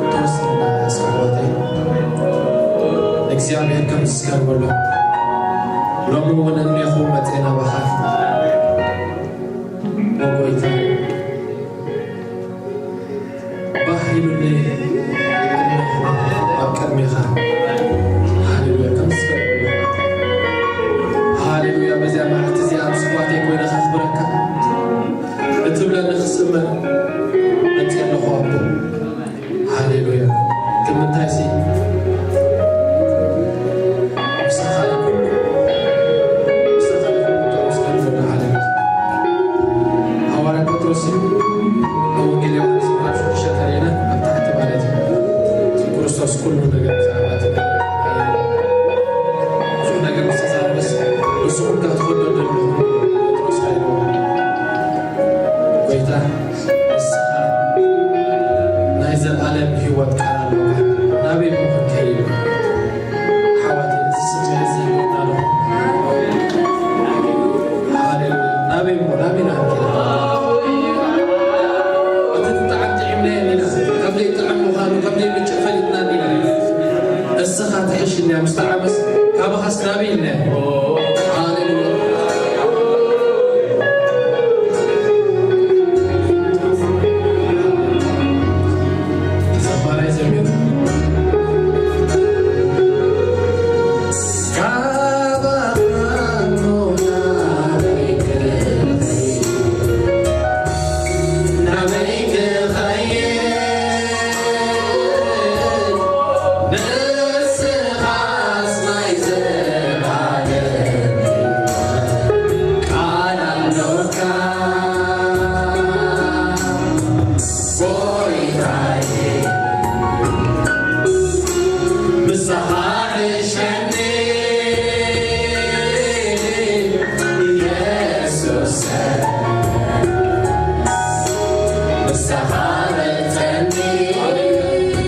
ተወሰና ኣሕዋተይ፣ እግዚኣብሔር ከም ዝስከር በሎ። ሎሚ እውን እኔኹ መጼና ባኻ፣ ኦ ጎይታ። ባህ ኢሉኒ ኣብ ቅድሜኻ። ሃሌሉያ፣ ተመስገን። ሃሌሉያ፣ በዚኣ መዓልቲ እዚኣ ኣብ ስዋቴ ኮይነ ከኽብረካ። እትብለኒ ክስምዕ መጽእ ኣለኹ ኣቦ። ሃሌሉያ። ክምንታይሲ ምሳኻ እዩ ኩሉ፣ ምሳኻ እዩ ኩሉ፣ ተመስገን ወደ ዓለም። ሃዋርያ ጴጥሮስ እዩ ኣብ ወንጌል ዮሃንስ ምዕራፍ ሽዱሽተ ተሪእና ኣብ ታሕቲ ማለት እዩ። እቲ ክርስቶስ ኩሉ ነገር ብዛዕባ እቲ ነገር፣ ብዙሕ ነገር ምስ ተዛረበስ፣ ንስኹም ከ ትኸዱ ዘለኹም ጴጥሮስ ከ ኢልዎ። ጎይታ፣ ንስኻ ናይ ዘለኣለም ህይወት ቃል ኣለካ። ናበይ እሞ ክንከይድ? ኣሕዋተይ፣ እዚ ስምዒት እዚ ሂብና ዶ? ሃሌሉያ። ናበይ እሞ፣ ናበይ ኢና ክንከይድ? እቲ ዝጠዓም ጥዒምናዮ ኢና። ከም ዘይጥዕም ምዃኑ፣ ከም ዘይምችእ ፈሊጥና ኢና። እስኻ ትሕሽኒ እያ፣ ምስ ጠዓመስ ካባኻስ ናበይ ኢልና? ሃሌሉያ። ዘማራይ ዘሚሩ።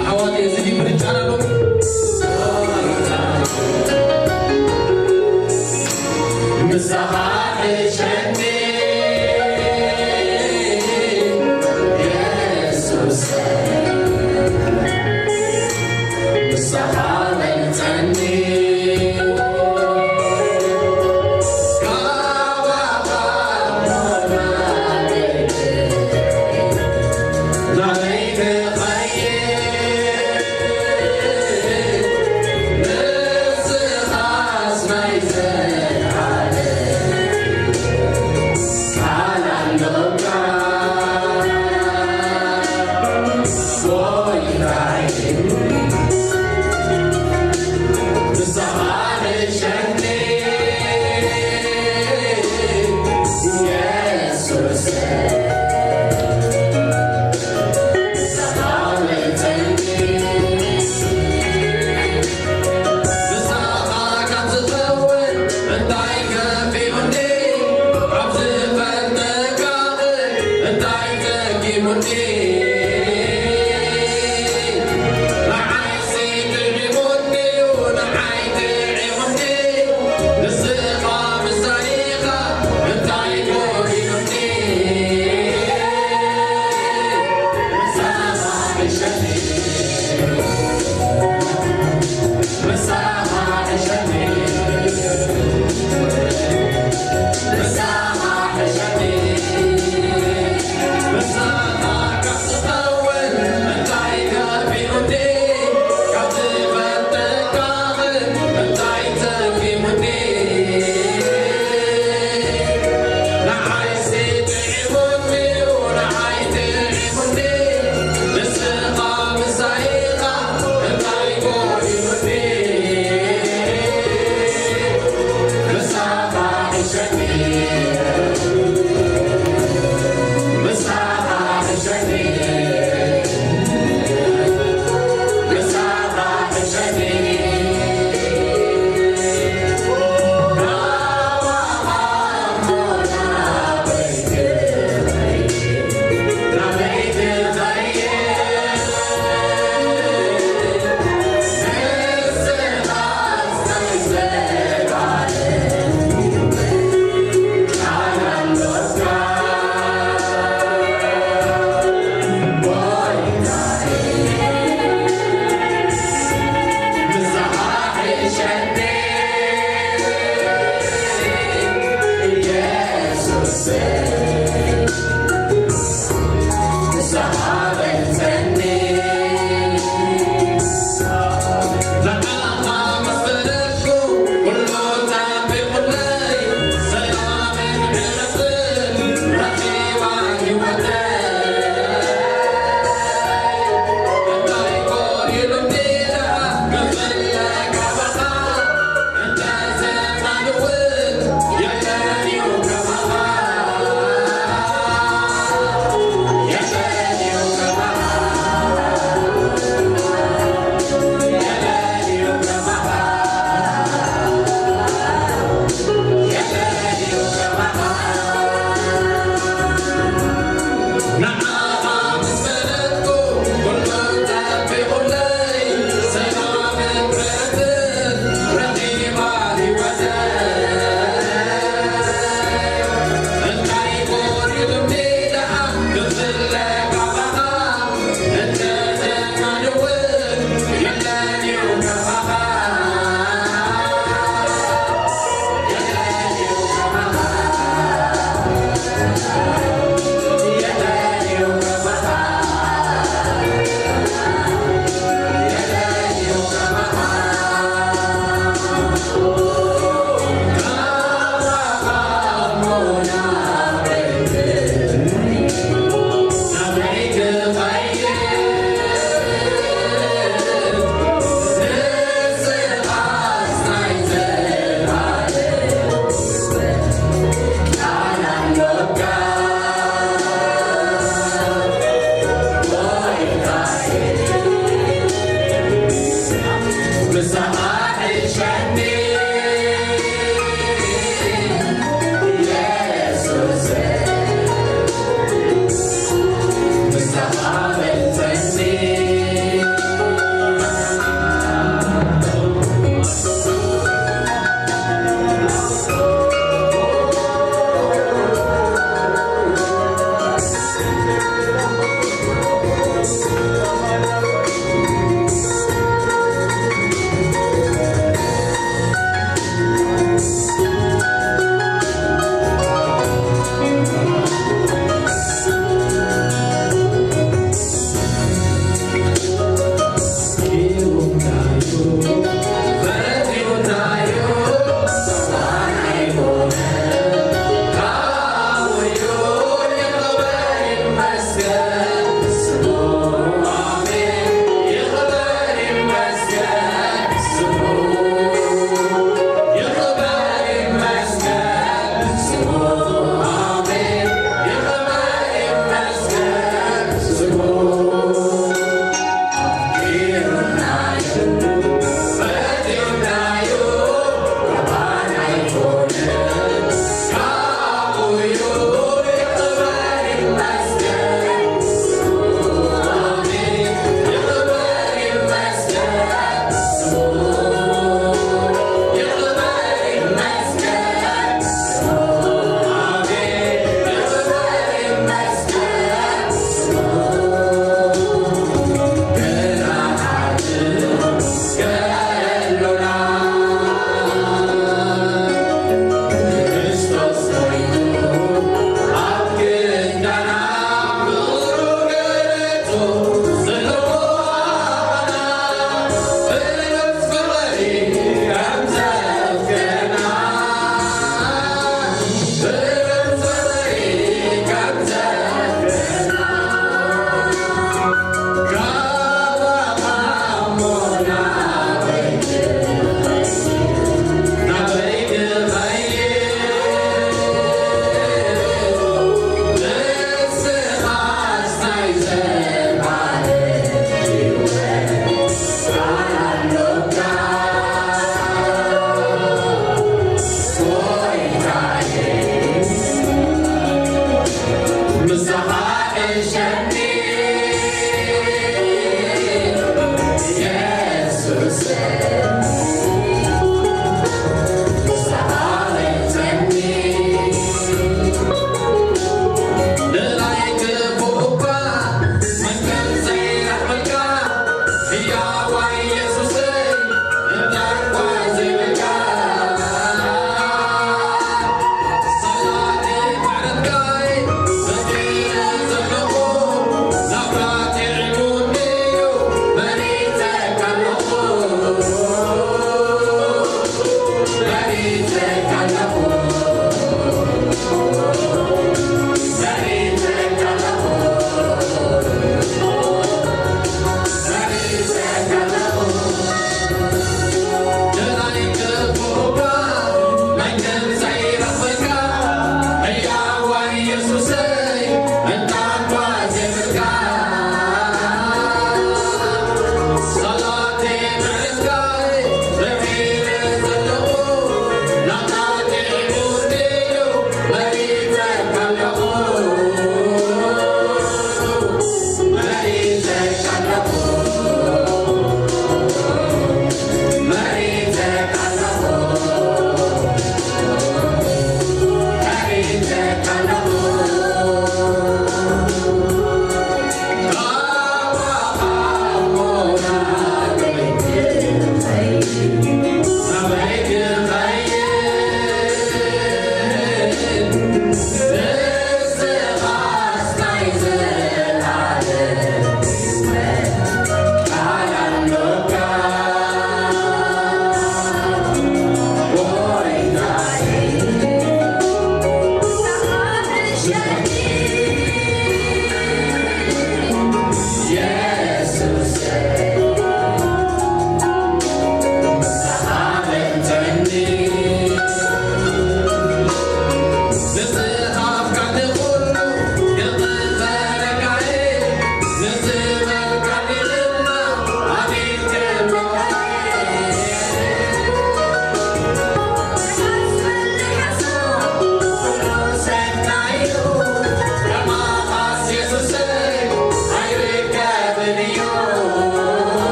ኣሕዋተይ፣ እዚ ድዩ ምርጫና ሎሚ? ምሳኻ ሕሸኒ የሱስ፣ ምሳኻ በልጸኒ፣ ካባኻ ናበይ ክኸይድ? ንስኻስ ናይ ዘላለም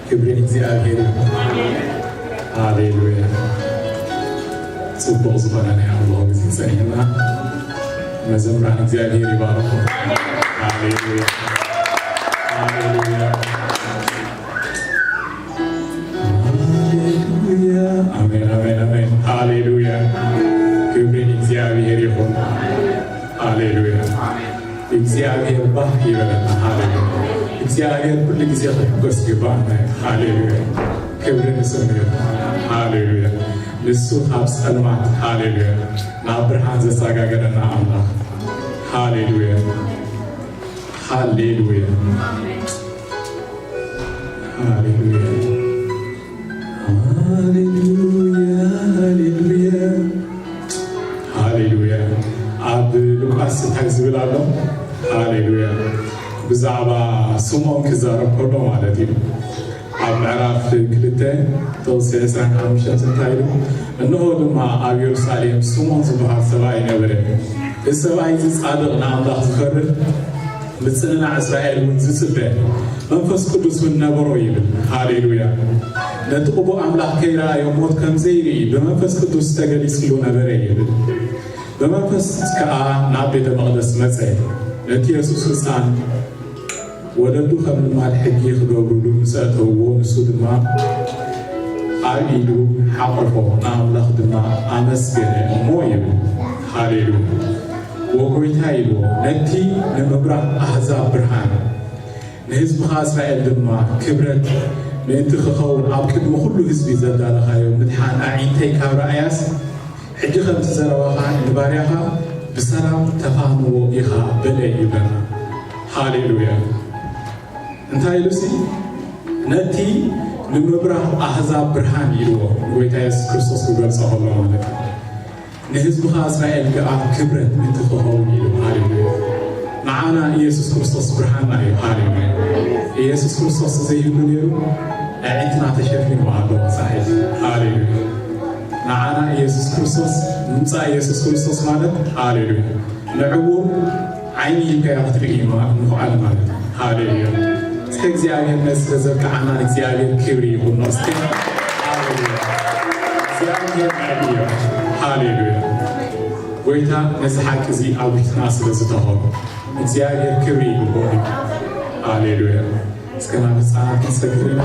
ክብሪ ንእግዚኣብሔር ይኹን። ሃሌሉያ። ጽቡቕ ዝኾነ ናይ ኣምልኾ ግዜ ጸኒሕና። መዘምራን እግዚኣብሔር ይባርኹ። ሃሌሉያ። ሃሌሉያ። ሃሌሉያ። ኣሜን፣ ኣሜን፣ ኣሜን። ሃሌሉያ። ክብሪ ንእግዚኣብሔር ይኹን። ሃሌሉያ። እግዚኣብሔር ባህ ይበለና። ሃሌሉያ። እግዚኣብሔር ኩሉ ግዜ ክሕጎስ ይግባእ። ሃሌሉያ። ክብሪ ንስሙ ይኹን። ሃሌሉያ። ንሱ ካብ ጸልማት፣ ሃሌሉያ፣ ናብ ብርሃን ዘሰጋገረና ኣምላኽ። ሃሌሉያ። ሃሌሉያ። ሃሌሉያ። ሃሌሉያ፣ ሃሌሉያ፣ ሃሌሉያ። ኣብ ሉቃስ እንታይ ዝብል ኣሎ? ሃሌሉያ። ብዛዕባ ስምዖን ክዛረብ ከሎ ማለት እዩ። ኣብ ምዕራፍ ክልተ ጥቕሲ ዕስራን ሓሙሽተን እንታይ ኢሉ? እንሆ ድማ ኣብ የሩሳሌም ስምዖን ዝበሃል ሰብኣይ ነበረ። እዚ ሰብኣይ እዚ ጻድቕ፣ ንኣምላኽ ዝፈርህ፣ ምጽንናዕ እስራኤል እውን ዝጽበ፣ መንፈስ ቅዱስ እውን ነበሮ ይብል። ሃሌሉያ። ነቲ ቅቡእ ኣምላኽ ከይረኣዮ ሞት ከም ዘይርኢ ብመንፈስ ቅዱስ ተገሊጽሉ ነበረ ይብል። ብመንፈስ ከኣ ናብ ቤተ መቕደስ መጸ። ነቲ የሱስ ህጻን ወለዱ ከም ልማድ ሕጊ ክገብሩሉ ምስ ኣእተውዎ፣ ንሱ ድማ ኣብ ኢዱ ሓቖፎ፣ ንኣምላኽ ድማ ኣመስገነ እሞ ይብል። ሃሌሉያ። ወጎይታ ኢልዎ፣ ነቲ ንምብራህ ኣህዛብ ብርሃን፣ ንህዝብኻ እስራኤል ድማ ክብረት ምእንቲ ክኸውን ኣብ ቅድሚ ኩሉ ህዝቢ ዘዳለኻዮ ምድሓን ኣዒንተይ ካብ ረኣያስ፣ ሕጂ ከምቲ ዘረባኻ ንባርያኻ ብሰላም ተፋንዎ ኢኻ በለ ይብለና። ሃሌሉያ። እንታይ ኢሉሲ? ነቲ ንምብራህ ኣህዛብ ብርሃን ኢልዎ፣ ንጎይታ የሱስ ክርስቶስ ክገልጾ ከሎ ማለት እዩ። ንህዝብኻ እስራኤል ከኣ ክብረት ምእንቲ ክኸውን ኢሉ። ሃሌሉያ። ንዓና ኢየሱስ ክርስቶስ ብርሃንና እዩ። ሃሌሉያ። ኢየሱስ ክርስቶስ ዘይህሉ ነይሩ፣ ኣዒንትና ተሸፊኑ ኣሎ ጸሓይ። ሃሌሉያ። ንዓና ኢየሱስ ክርስቶስ፣ ምምጻእ ኢየሱስ ክርስቶስ ማለት፣ ሃሌሉያ፣ ንዕዉር ዓይኒ ሂብካዮ ክትርኢ ማ-፣ ምኽኣል ማለት እዩ። ሃሌሉያ። እስከ እግዚኣብሔር ነዚ ስለ ዘብቅዓና ንእግዚኣብሔር ክብሪ ይኹኖ። እስከ ሃሌሉያ። እግዚኣብሔር ንዕድ እዩ። ሃሌሉያ። ጎይታ ነዚ ሓቂ እዚ ኣብ ውሽጥና ስለ ዝተኸሉ እግዚኣብሔር ክብሪ ይግብኦ እዩ። ሃሌሉያ። እስከ ናብ ህፃናት ክንሰግድ ኢና።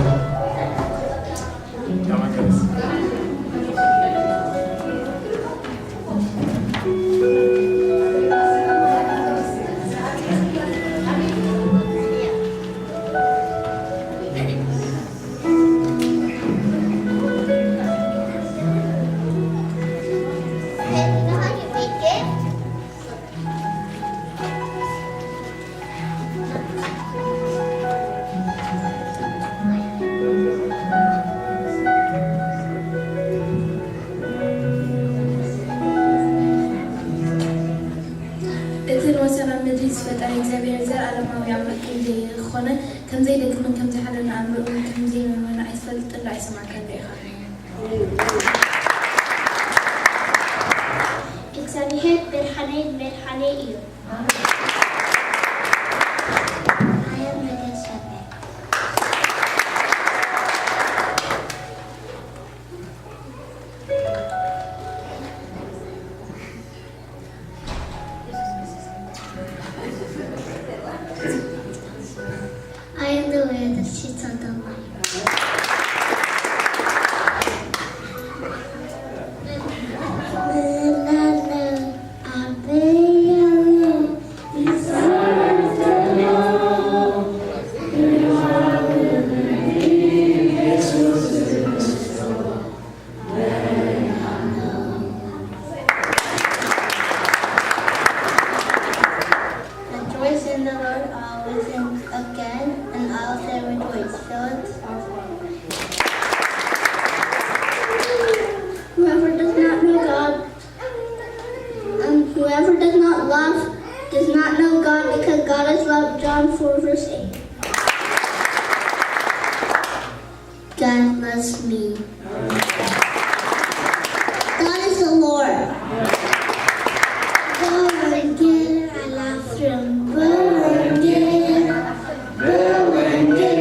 እቲ ንወሰናን ምድሪ ዝፈጠረ እግዚኣብሔር ዘላለማዊ ኣምላኽ ከም ዘይኾነ፣ ከም ዘይደክምን ከም ዘይሓለና ኣእምሮኡ እውን ከም ዘይመርመረና ኣይትፈልጥን ዶ ኣይሰማዕካን ዶ ኢኻ? እግዚኣብሔር ብርሃነይን መድሓነይን እዩ። I am the way, the truth, and the life. Rejoice in the Lord always, and again, and I'll say rejoice. Philip. Whoever does not know God, um, whoever does not love does not know God, because God is love. John four verse eight. God loves me. God is the Lord. Böwenge alaftrum. Böwenge. Böwenge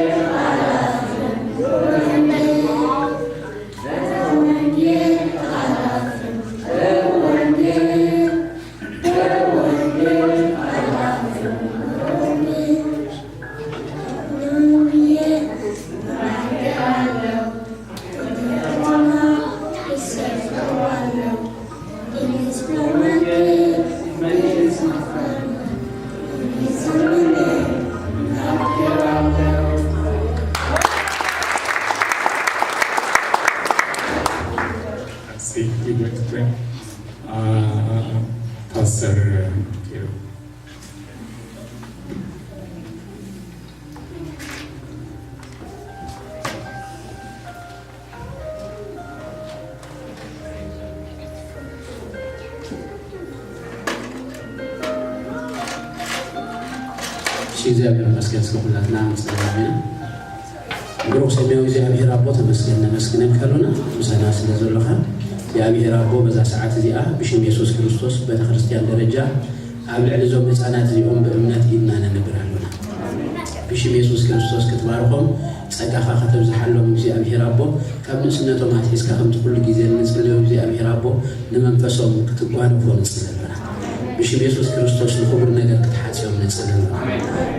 እሺ፣ እግዚኣብሔር ይመስገን ስለ ኩላትና ንጸልይ ኢና። ብሩኽ ሰማያዊ እግዚኣብሔር ኣቦ ተመስገን ነመስግነካ ኣሎና፣ ምሳና ስለ ዘሎኻ። እግዚኣብሔር ኣቦ በዛ ሰዓት እዚኣ ብሽም የሱስ ክርስቶስ ቤተ ክርስቲያን ደረጃ ኣብ ልዕሊ እዞም ህፃናት እዚኦም ብእምነት ኢድና ነንብር ኣሎና። ብሽም የሱስ ክርስቶስ ክትባርኾም ጸጋኻ ከተብዝሓሎም እግዚኣብሔር ኣቦ ካብ ንእስነቶም ኣትሒዝካ ከምቲ ኩሉ ግዜ እንጽልዮ እግዚኣብሔር ኣቦ ንመንፈሶም ክትጓነፎ ንጽሊ ኣሎና። ብሽም የሱስ ክርስቶስ ንኽቡር ነገር ክትሓጽዮም ንጽሊ ኣሎና።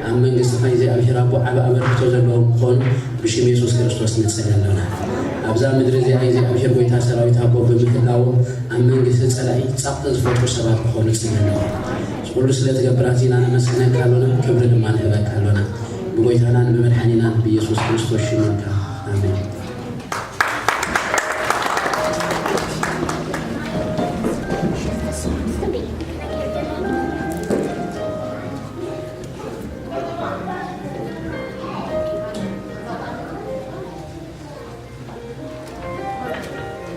ኣብ መንግስቲ ኸይ እግዚኣብሔር ኣቦ ዓቢ ኣበርክቶ ዘለዎም ክኾኑ ብሽም የሱስ ክርስቶስ ንጽሊ ኣሎና። ኣብዛ ምድሪ እዚኣ እግዚኣብሔር ጎይታ ሰራዊት ኣቦ ብምህላዎም ኣብ መንግስቲ ጸላኢ ጸቕጢ ዝፈጥሩ ሰባት ክኾኑ ንጽሊ ኣሎና። ኩሉ ስለ ትገብር ኣዚና ነመስግነካ ኣሎና፣ ክብሪ ድማ ንህበካ ኣሎና። ብጎይታናን ብመድሓኒናን ብኢየሱስ ክርስቶስ ሽም ኢልካ። ኣሜን።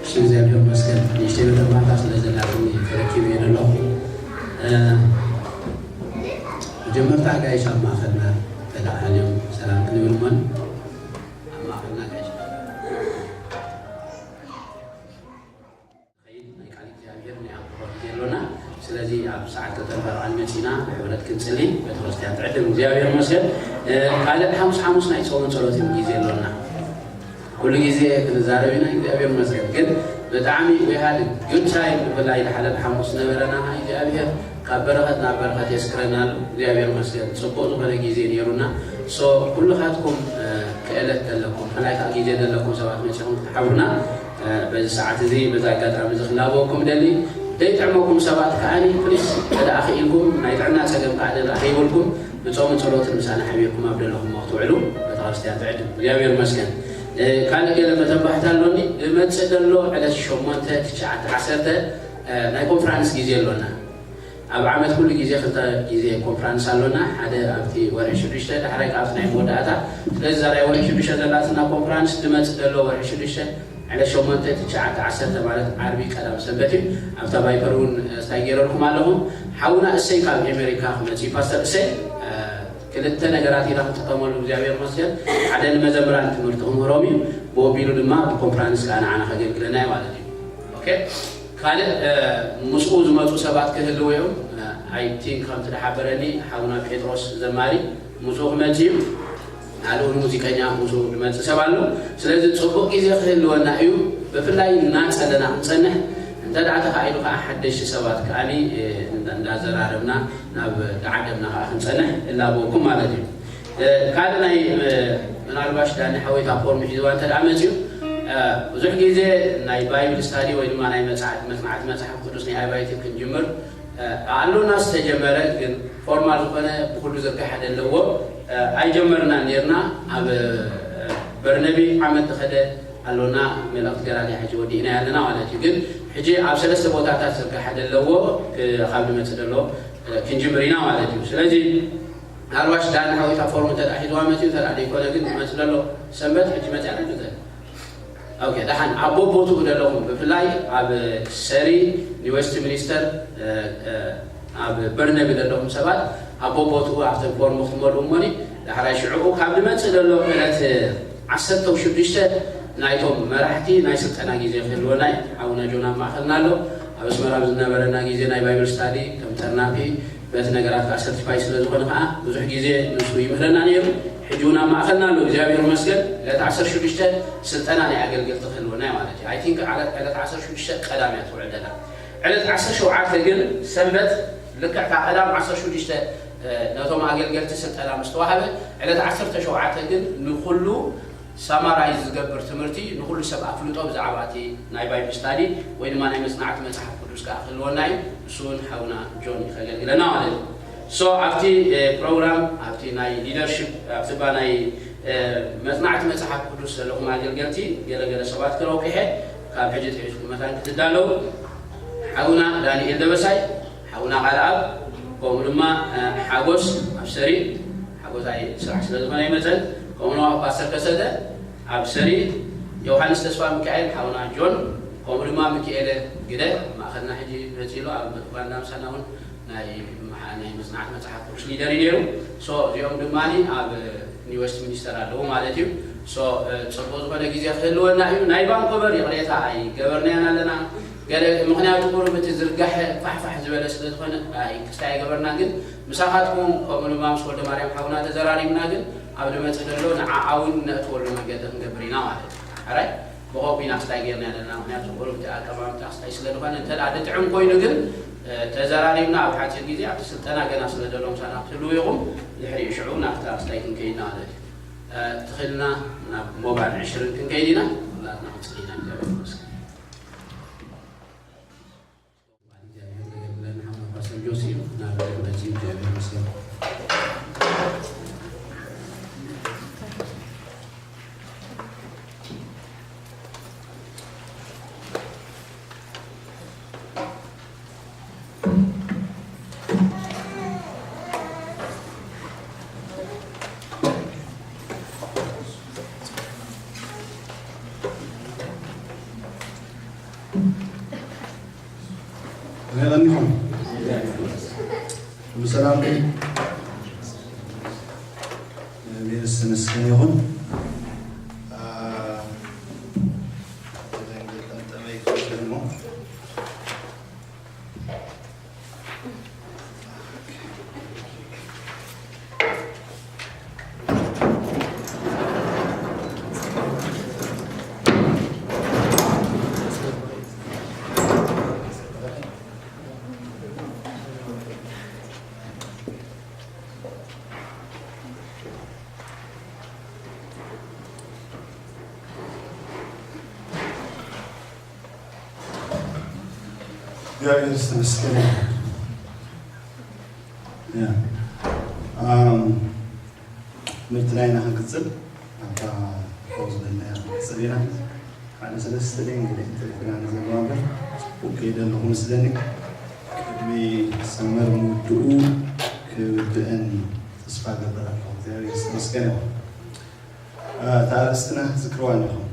እሺ፣ እግዚኣብሔር ይመስገን። ንእሽተይ መተንባታ ስለ ዘላትኒ ተረኪበ እየ ዘለኹ። እ፣ መጀመርታ ኣጋይሽ ኣብ ማእኸልና ተለዓልዮም ሰላም ክንብል እሞን ኣብ ማእኸልና ኣጋይሽ ኸይድ ናይ ቃል እግዚኣብሔር ናይ ኣምልኾ ግዜ ኣሎና። ስለዚ ኣብ ሰዓት ክልተን ኣርባዕን መጺና ብሕብረት ክንጽሊ ቤተክርስትያን ትዕድም። እግዚኣብሔር ይመስገን። እ፣ ካልእ ሓሙስ ሓሙስ ናይ ጾምን ጸሎትን ግዜ ኣሎና። ኩሉ ግዜ ክንዛረብ ኢና፣ እግዚኣብሔር ይመስገን። ግን ብጣዕሚ we had a good time፣ ብፍላይ ዝሓለፈ ሓሙስ ዝነበረና ናይ እግዚኣብሔር ካብ በረኸት ናብ በረኸት የስግረና ኣሎ። እግዚኣብሔር ይመስገን። ጽቡቕ ዝኾነ ግዜ ነይሩና። ሶ ኩልኻትኩም፣ እ፣ ክእለት ዘለኩም፣ ብፍላይ ከዓ ግዜ ዘለኩም ሰባት መጺኹም ክትሓብሩና፣ እ፣ በዚ ሰዓት እዚ፣ በዚ ኣጋጣሚ እዚ ክላበወኩም ደሊ። ዘይጥዕመኩም ሰባት ከዓኒ ፕሊስ፣ እንተ ደኣ ክኢልኩም፣ ናይ ጥዕና ጸገም ከዓ እንተ ደኣ ከይብልኩም፣ ብጾምን ጸሎትን ምሳና ሓቢርኩም ኣብ ደለኹሞ ክትውዕሉ ቤተክርስትያን ትዕድም። እግዚኣብሔር ይመስገን። እ፣ ካልእ ገለ መተንባሕታ ኣሎኒ። ዝመጽእ ዘሎ ዕለት ሸሞንተ፣ ትሽዓተ፣ ዓሰርተ፣ እ፣ ናይ ኮንፈራንስ ግዜ ኣሎና። ኣብ ዓመት ኩሉ ግዜ ክልተ ግዜ ኮንፈራንስ ኣሎና። ሓደ ኣብቲ ወርሒ ሽዱሽተ፣ ዳሕራይ ከኣ ኣብቲ ናይ መወዳእታ። ስለዚ እዛ ናይ ወርሒ ሽዱሽተ ዘላትና ኮንፈራንስ ዝመጽእ ዘሎ ወርሒ ሽዱሽተ ዕለት ሸሞንተ፣ ትሽዓተ፣ ዓሰርተ ማለት ዓርቢ ቀዳም ሰንበት እዩ። ኣብታ ቫይፐር እውን፣ እ፣ ስታይ ገይረልኩም ኣለኹ። ሓውና እሰይ ካብ ኣሜሪካ ክመጽእ እዩ። ፓስተር እሰይ፣ እ፣ ክልተ ነገራት ኢና ክንጥቀመሉ፣ እግዚኣብሔር ይመስገን። ሓደ ንመዘምራን ትምህርቲ ክምህሮም እዩ፣ ብኡ ኣቢሉ ድማ ብኮንፈራንስ ከኣ ንዓና ከገልግለና እዩ ማለት እዩ። ኦኬ፣ ካልእ፣ እ፣ ምስኡ ዝመጹ ሰባት ክህልዉ እዮም። እ፣ ኣይ ቲንክ ከምቲ ዝሓበረኒ ሓውና ጴጥሮስ ዘማሪ ምስኡ ክመጽእ እዩ። ካልእ እውን ሙዚቀኛ ምስኡ ዝመጽእ ሰብ ኣሎ። ስለዚ ጽቡቕ ግዜ ክህልወና እዩ። ብፍላይ እናጸለና ክንጸንሕ፣ እንተ ደኣ ተኻኢሉ ከኣ ሓደሽቲ ሰባት ከኣኒ፣ እ፣ እንዳ-፣ እንዳዘራረብና ናብ ዓደምና ከኣ ክንጸንሕ እላበወኩም ማለት እዩ። እ፣ ካልእ ናይ፣ እ፣ ምናልባሽ ዳኒ ሓወይ እታ ፎርም ሒዝዋ እንተ ደኣ መጺኡ፣ እ፣ ብዙሕ ግዜ ናይ ባይብል ስታዲ ወይ ድማ ናይ መጽሓ-፣ መጽናዕቲ መጽሓፍ ቅዱስ ናይ ኣባይቲ ክንጅምር፣ እ፣ ኣሎና ዝተጀመረ ግን ፎርማል ዝኾነ ብኹሉ ዝርጋሐ ዘለዎ፣ እ፣ ኣይጀመርናን ኔርና። ኣብ፣ እ፣ በርነቢ ዓመት ዝኸደ ኣሎና፣ መልእኽቲ ገላትያ ሕጂ ወዲእና ኣለና ማለት እዩ። ግን ሕጂ ኣብ ሰለስተ ቦታታት ዝርጋሐ ዘለዎ፣ እ፣ ካብ ዝመጽእ ዘሎ፣ እ፣ ክንጅምር ኢና ማለት እዩ። ስለዚ ምናልባሽ ዳን ሓወይታ ፎርም እንተ ደኣ ሒዝዋ መጺኡ፣ እንተ ደኣ ዘይኮነ ግን ዝመጽእ ዘሎ ሰንበት ሕጂ መጺኣ ዶ ትዘ-፣ ኦኬ፣ ደሓን ኣብ ቦቦትኡ ዘለኹም፣ ብፍላይ ኣብ ሰሪ ኒው ዌስት ሚኒስተር፣ እ፣ እ፣ ኣብ በርነቢ ዘለኹም ሰባት ኣብ ቦቦትኡ ኣብተን ፎርም ክትመልኡ እሞኒ፣ ዳሕራይ ሽዑኡ ካብ ዝመጽእ ዘሎ ዕለት ዓሰርተ ሽዱሽተ ናይቶም መራሕቲ ናይ ስልጠና ግዜ ክህልወና እዩ። ሓውና ጆን ኣብ ማእኸልና ኣሎ። ኣብ ኣስመራ ኣብ ዝነበረና ግዜ ናይ ባይብል ስታዲ ከም ጠርናፊ በቲ ነገራት ከዓ ሰርቲፋይ ስለ ዝኾነ ከዓ ብዙሕ ግዜ ንሱ ይምህረና ነይሩ። ሕጂ እውን ኣብ ማእኸልና ኣሎ፣ እግዚኣብሔር ይመስገን። ዕለት ዓሰርተ ሽዱሽተ ስልጠና ናይ ኣገልገልቲ ክህልወና እዩ ማለት እዩ። ኣይ ቲንክ ዕለት፣ ዕለት ዓሰርተ ሽዱሽተ ቀዳም እያ ትውዕል ዘላ። ዕለት ዓሰርተ ሸውዓተ ግን ሰንበት ልክዕ እታ ቀዳም ዓሰርተ ሽዱሽተ፣ እ፣ ነቶም ኣገልገልቲ ስልጠና ምስ ተዋህበ፣ ዕለት ዓሰርተ ሸውዓተ ግን ንኹሉ ሳማራይዝ ዝገብር ትምህርቲ፣ ንኹሉ ሰብ ኣፍልጦ ብዛዕባ እቲ ናይ ባይብል ስታዲ ወይ ድማ ናይ መጽናዕቲ መጽሓፍ ቅዱስ ከኣ ክህልወና እዩ። ንሱ እውን ሓውና ጆን እዩ ከገልግለና ማለት እዩ። ሶ ኣብቲ፣ እ፣ ፕሮግራም፣ ኣብቲ ናይ ሊደርሺፕ፣ ኣብቲ ባ ናይ፣ እ፣ መጽናዕቲ መጽሓፍ ቅዱስ ዘለኹም ኣገልገልቲ ገለገለ ሰባት ክረውቅሐ ካብ ሕጂ ትሒዝኩም መታን ክትዳለዉ፣ ሓውና ዳንኤል ደበሳይ፣ ሓውና ቃልኣብ፣ ከምኡ ድማ ሓጎስ ኣብ ሰሪ ሓጎሳይ ስራሕ ስለ ዝኾነ ይመፀን። ከምኡ ድማ ፓስተር ከሰተ ኣብ ሰሪ ዮሃንስ ተስፋ ሚካኤል ሓውና ጆን፣ ከምኡ ድማ ሚካኤለ ግደ ማእኸልና ሕጂ መፂሉ ኣብ ኡጋንዳ ምሳና እውን ናይ መሓ- ናይ መፅናዕቲ መፅሓፍ ቅዱስ ሊደር እዩ ነይሩ። ሶ እዚኦም ድማ ኣብ ኒው ዌስት ሚኒስተር ኣለዉ ማለት እዩ። ሶ ፅቡቅ ዝኾነ ግዜ ክህልወና እዩ። ናይ ቫንኮቨር ይቕሬታ ኣይገበርናያን ኣለና። ገለ ምኽንያቱ ቁሩብ እቲ ዝርጋሐ ፋሕፋሕ ዝበለ ስለ ዝኾነ ክስታይ ኣይገበርናን። ግን ምሳኻትኩም ከምኡ ድማ ምስ ወልደ ማርያም ሓውና ተዘራሪብና። ግን ኣብ ዝመፅእ ዘሎ ንዓኣ እውን ነእትወሉ መንገዲ ክንገብር ኢና ማለት እዩ። ሕራይ ብኸምኡ ኢና ክስታይ ጌርና ዘለና። ምኽንያቱ ቁሩብ እቲ ኣቀማምጣ ክስታይ ስለ ዝኾነ እንተ ደኣ ዝጥዕም ኮይኑ ግን ተዘራሪብና ኣብ ሓፂር ግዜ ኣብቲ ስልጠና ገና ስለ ዘሎ ምሳና ክትህልዉ ኢኹም። ድሕሪኡ ሽዑ ናብታ ክስታይ ክንከይድ ኢና ማለት እዩ። ተኺልና ናብ ሞባይል ዕሽርን ክንከይድ ኢና። ኩላትና ክንፅሊ ኢና። እግዚኣብሔር ይመስገን። ፓስተር ጆሲ ናብ መግለጺ። እግዚኣብሔር ይመስገን። ከመይ ቀኒኹም? ኩሉ ሰላም ድዩ? እግዚኣብሔር ዝተመስገነ ይኹን። አ፣ ጠምጠመይ ክወስድ እሞ። እግዚኣብሔር ዝተመስገነ ይሁን። ያ፣ ኣም፣ ትምህርትና ኢና ክንቅጽል። ኣብታ ካብኡ ዝበልናያ ክንቅጽል ኢና። ሓደ ሰለስተ ደቂቕ እንግዲህ ትርፍና ንዘግባ እምበር፣ ጽቡቅ ከይደ ኣለኹ መስለኒ። ቅድሚ ሰመር ምውድኡ ክውድእን ተስፋ እገብር ኣለኹ። እግዚኣብሔር ዝተመስገነ ይሁን። እ፣ እታ ኣርእስትና ዝክርዋ ኣለኹም።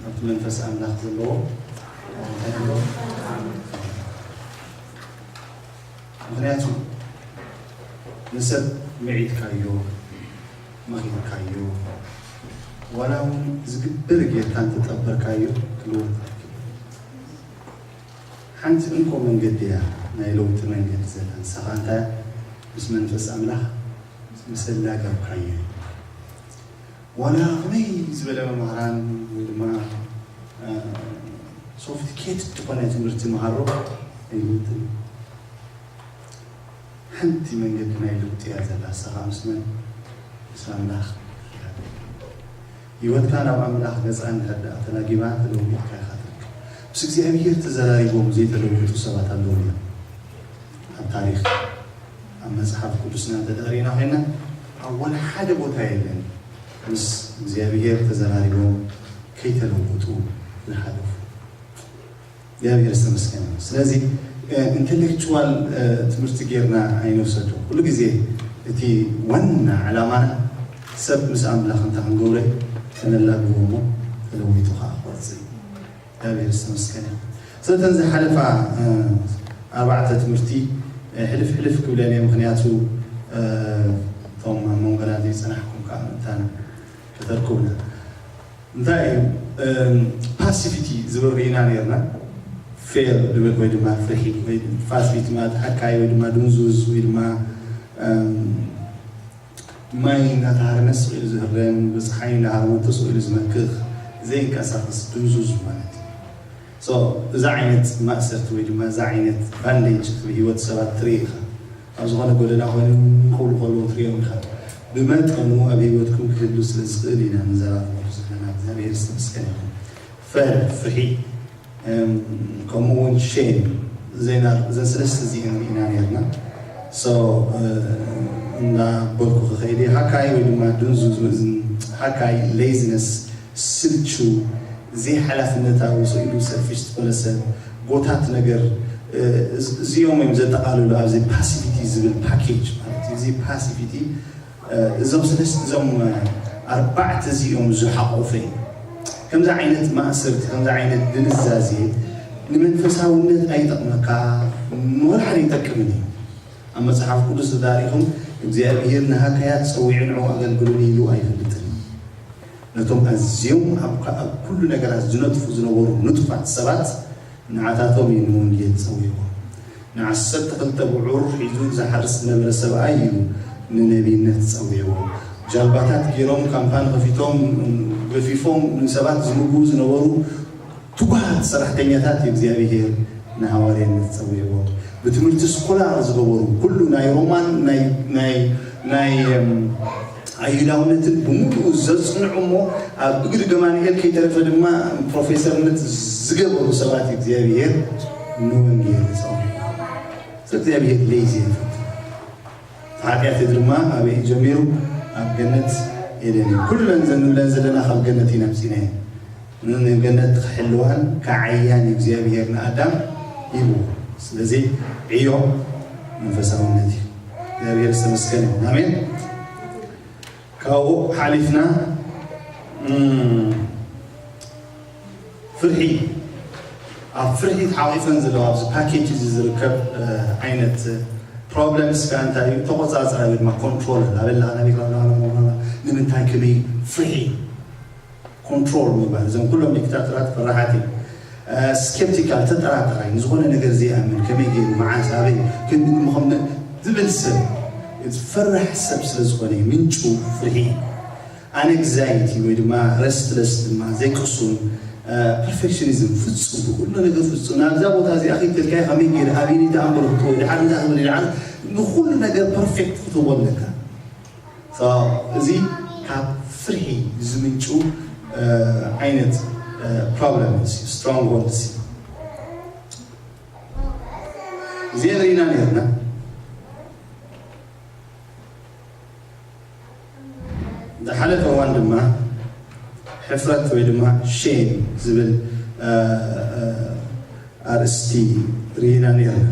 ኣብቲ መንፈስ ኣምላኽ ዘለዎ እንታይ ኣለዎ? ምኽንያቱ ንሰብ ምዒድካዮ፣ መኺርካዮ፣ ዋላ እውን ዝግበር ጌርካ እንተጠበርካዮ ክልወጥ ኣይክእልን። ሓንቲ እንኮ መንገዲ እያ ናይ ለውጢ መንገዲ ዘላ፣ ንሳኻ እንታይ? ምስ መንፈስ ኣምላኽ ምስ ኣላገብካዮ። ዋላ ከመይ ዝበለ መምህራን ወይ ድማ፣ እ፣ ሶፊስቲኬትድ ዝኾነ ትምህርቲ መሃሮ ኣይልውጥን። ሓንቲ መንገዲ ናይ ለውጢ እያ ዘላ፣ ንሳ ኸኣ ምስ መን? ምስ ኣምላኽ። ህይወትካ ናብ ኣምላኽ ገጻ እንድሕር ደኣ ተላጊባ፣ ተለዊጥካ ኢኻ ትርከብ። ምስ እግዚኣብሄር ተዘራሪቦም ዘይተለወጡ ሰባት ኣለዉ እዮም። ኣብ ታሪኽ፣ ኣብ መጽሓፍ ቅዱስና እንተ ደኣ ርኢና ኾይንና፣ ኣብ ወላ ሓደ ቦታ የለን ምስ እግዚኣብሄር ተዘራሪቦም ከይተለወጡ ዝሓለፉ። እግዚኣብሔር ዝተመስገነ ይሁን። ስለዚ፣ እ፣ ኢንተሌክቹዋል፣ እ፣ ትምህርቲ ጌርና ኣይንውሰዶ። ኩሉ ግዜ እቲ ዋና ዕላማና ሰብ ምስ ኣምላኽ እንታይ ክንገብሮ እዩ? ከነላግቦ እሞ ተለዊጡ ኸዓ ክወጽእ እዩ። እግዚኣብሔር ዝተመስገነ ይሁን። ስለተን ዝሓለፋ፣ እ፣ ኣርባዕተ ትምህርቲ፣ እ፣ ሕልፍ ሕልፍ ክብለን እየ። ምኽንያቱ፣ እ፣ እቶም ኣብ መንጎና ዘይጸናሕኩም ከዓ ምእንታን ከተርኩብና። እንታይ እዩ? እም፣ ፓሲቪቲ ዝብል ርኢና ነርና። ፌር ዝብል ወይ ድማ ፍርሒ ወይ ፓሲቪቲ ማለት ሓካይ ወይ ድማ ድንዙዝ ወይ ድማ፣ እም፣ ማይ እናተሃረመ ስቕ ኢሉ ዝህረም፣ ብፀሓይ እናሃረመቶ ስቕ ኢሉ ዝመክኽ፣ ዘይንቀሳቐስ ድንዙዝ ማለት እዩ። ሶ፣ እዛ ዓይነት ማእሰርቲ ወይ ድማ እዛ ዓይነት ባንዴጅ ኣብ ህይወት ሰባት ትርኢ ኢኻ። ኣብ ዝኾነ ጎደና ኮይኖም ክብሉ ከለዉ ትርእዮም ኢኻ። ብመጠኑ ኣብ ህይወትኩም ክህሉ ስለ ዝኽእል ኢና ንዘራርበሉ ዘለና። እግዚኣብሔር ዝተመስገነ ይኹን። ፈር፣ ፍርሒ፣ እም፣ ከምኡ እውን ሼም፣ ዘይና-፣ እዘን ሰለስተ እዚአን ርኢና ነርና። ሶ፣ እ፣ እንዳበልኩ ክኸይድ እየ። ሃካይ ወይ ድማ ድንዙዝ፣ ሃካይ፣ ሌዚነስ፣ ስልቹ፣ ዘይሓላፍነታዊ፣ ስኢሉ ሰልፊሽ ዝኾነ ሰብ፣ ጎታት ነገር፣ እዚኦም እዮም ዘጠቓልሉ ኣብዚ ፓሲቪቲ ዝብል ፓኬጅ ማለት እዩ። እዚ ፓሲቪቲ እዞም ሰለስተ እዞም ኣርባዕተ እዚኦም ዝሓቆፈ እዩ። ከምዚ ዓይነት ማእሰርቲ፣ ከምዚ ዓይነት ድንዛዜ ንመንፈሳውነት ኣይጠቕመካ፣ ንወላ ሓደ ይጠቅምን እዩ። ኣብ መጽሓፍ ቅዱስ ተዳሪኹም እግዚኣብሔር ንሃካያት ጸዊዑ ንዑ ኣገልግሉኒ ኢሉ ኣይፈልጥን። ነቶም ኣዝዮም ኣብ ኩሉ ነገራት ዝነጥፉ ዝነበሩ ንጡፋት ሰባት ንዓታቶም እዩ ንወንጌል ጸዊዕዎም። ንዓሰርተ ክልተ ብዑር ሒዙ ዝሓርስ ዝነበረ ሰብኣይ እዩ ንነቢይነት ጸዊዕዎ። ጃልባታት ገይሮም ካምፓኒ ከፊቶም ገፊፎም ንሰባት ዝምግቡ ዝነበሩ ትጉሃት ሰራሕተኛታት እዩ እግዚኣብሔር ንሃዋርያነት ጸዊዕዎ። ብትምህርቲ ስኮላር ዝገበሩ ኩሉ ናይ ሮማን ናይ ናይ ናይ ኣይሁዳውነትን ብምሉኡ ዘጽንዑ እሞ ኣብ እግሪ ገማንኤል ከይተረፈ ድማ ፕሮፌሰርነት ዝገበሩ ሰባት እግዚኣብሔር ንወንጌል ጸዊዕዎ። እግዚኣብሔር ለይዚ ይፈቱ። ሓጢኣት ድማ ኣበይ ጀሚሩ? ኣብ ገነት ኤደን እዩ። ኩለን ዘንብለን ዘለና ካብ ገነት ኢና ኣምፂናየን። ንገነት ክሕልዋን ክዓያን እግዚኣብሔር ንኣዳም ሂቡ። ስለዚ ዕዮ መንፈሳውነት እዩ። እግዚኣብሔር ዝተመስገነ ይሁን። ኣሜን። ካብኡ ሓሊፍና ፍርሒ ኣብ ፍርሒ ተሓቂፈን ዘለዋ ኣብዚ ፓኬጅ እዚ ዝርከብ ዓይነት ፕሮብለምስ ከ እንታይ እዩ? ተቆፃፅራ ወይ ድማ ኮንትሮል ኣበላ ነቢላ ንምንታይ ከመይ ፍርሒ ኮንትሮል ምግባር እዞም ኩሎም ዲክታተራት ፈራሓት እዮም። ስኬፕቲካል ተጠራጣራይ ንዝኾነ ነገር ዘይኣምን ከመይ ገይሩ መዓስ ኣበይ ክንዲ ምኾነ ዝብል ሰብ ፈራሕ ሰብ ስለ ዝኾነ ምንጩ ፍርሒ እዩ። ኣነግዛይቲ ወይ ድማ ረስትለስ ድማ ዘይቅሱን ፐርፌክሽኒዝም ፍጹም ብኩሉ ነገር ፍጹም ናብዛ ቦታ እዚኣ ከይተልካዮ ከመይ ገይረ ኣበይኒ ተኣምር ክትወ ድሓር እንታይ ክብል ድሓር ንኩሉ ነገር ፐርፌክት ክትቦ ኣለካ። እዚ ካብ ፍርሒ ዝምንጩ ዓይነት ፕሮብለም ስትሮንግሆልድስ እዚአን ርኢና ነርና። ዝሓለፈ እዋን ድማ ሕፍረት ወይ ድማ ሼም ዝብል ኣርእስቲ ርኢና ነርና።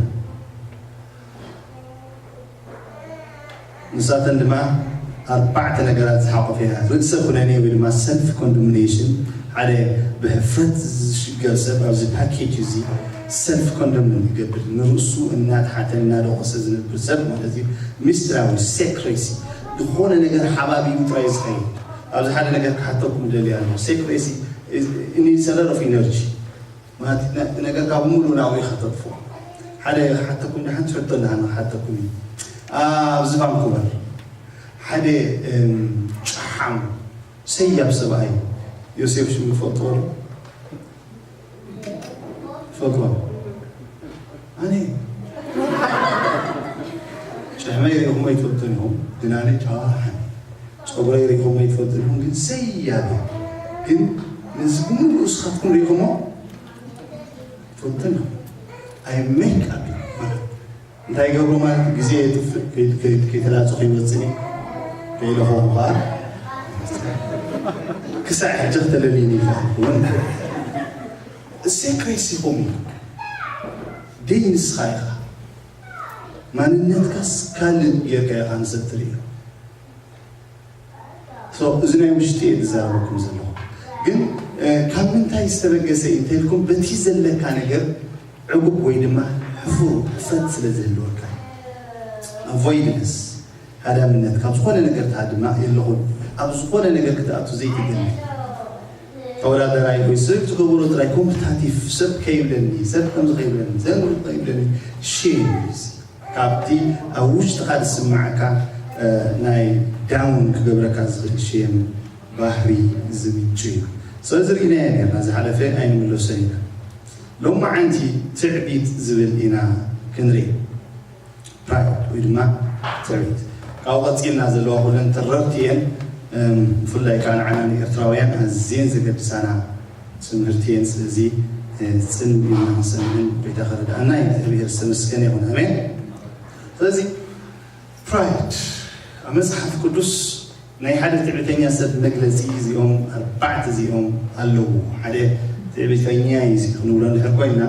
ንሳተን ድማ ኣርባዕተ ነገራት ዝሓቆፈ እያ። ርእሰ ኩነኔ ወይ ድማ ሰልፍ ኮንዶሚኔሽን፣ ሓደ ብሕፍረት ዝሽገር ሰብ ኣብዚ ፓኬጅ እዚ ሰልፍ ኮንደምን ይገብር። ንርእሱ እናተሓተ እናደቆሰ ዝነብር ሰብ ማለት እዩ። ሚስጥራዊ ሴክሬሲ ዝኾነ ነገር ሓባቢቡ ጥራይ ዝኸይድ ኣብዚ ሓደ ነገር ክሓተኩም ደልያ ኣለዎ። ሴክሬሲ እኒ ሰለር ኦፍ ኢነርጂ ማለት እቲ ነገር ካብ ሙሉ ናብኡ ከተጥፎ ሓደ ሓተኩም ድሓን ትሕቶ እንዳሃን ሓተኩም እዩ። ኣብዚ ቫንኩቨር ሓደ ጫሓም ሰያብ ሰብኣይ ዮሴፍ ሽሙ ትፈልጥዎ ዶ? ትፈልጥዎ? ኣነ ጭሕመይ ሪኢኹም ኣይትፈልጡን ኢኹም፣ ግን ኣነ ጫሓም ጸጉረይ ሪኢኹም ኣይትፈልጡን ኢኹም፣ ግን ሰያብ ግን ነዚ ብምሉኡ እስኻትኩም ሪኢኹሞ ትፈልጡን ኢኹም። ኣይ ሜክ ኣፕ ማለት እንታይ ይገብሮ ማለት ግዜ የጥፍእ ከይተላፀ ከይወፅኒ ከይለኸኹ ከዓ ክሳዕ ሕጂ ክተለልዩኒ ይኽእል እውን ሴክሬሲ ኾም እዩ ደይ ንስኻ ኢኻ ማንነትካስ ካልእ ጌርካ ኢኻ ንሰብ ትርእዮ። እዚ ናይ ውሽጢ እየ ዝዛረበኩም ዘለኹ። ግን ካብ ምንታይ ዝተበገሰ እዩ እንተልኩም በቲ ዘለካ ነገር ዕጉብ ወይ ድማ ሕፉር ሕፍረት ስለ ዝህልወካ። ኣቮይድነስ ሃዳምነት ካብ ዝኾነ ነገር ትሃድማ የለኹን። ኣብ ዝኾነ ነገር ክትኣቱ ዘይትደሊ ተወዳደራይ ወይ ሰብ ዝገበሮ ጥራይ ኮምፒታቲቭ ሰብ ከይብለኒ ሰብ ከምዚ ከይብለኒ ዘንግሩ ከይብለኒ ሼም ካብቲ ኣብ ውሽጥኻ ዝስምዓካ ናይ ዳውን ክገብረካ ዝኽእል ሸየም ባህሪ ዝምንጩ እዩ። ስለዚ ርኢናዮ ነርና ዝሓለፈ ኣይንምለሶን ኢና። ሎማዓንቲ ትዕቢት ዝብል ኢና ክንርኢ። ፕራይድ ወይ ድማ ትዕቢት ካብኡ ቀፂልና ዘለዋ ኩለን ተረርቲ እየን። ብፍላይ ከዓ ንዓና ንኤርትራውያን ኣዝየን ዘገድሳና ትምህርቲ እየን። ስለዚ ጽን ኢልና ክንሰምዕን ጎይታ ከረድኣና እዩ። እግዚኣብሔር ዝተመስገነ ይኹን። ኣሜን። ስለዚ ፕራይድ ኣብ መጽሓፍ ቅዱስ ናይ ሓደ ትዕቢተኛ ሰብ መግለጺ እዚኦም ኣርባዕተ እዚኦም ኣለዉ። ሓደ ትዕቢተኛ እዩ እዚ ክንብሎ እንድሕር ኮይና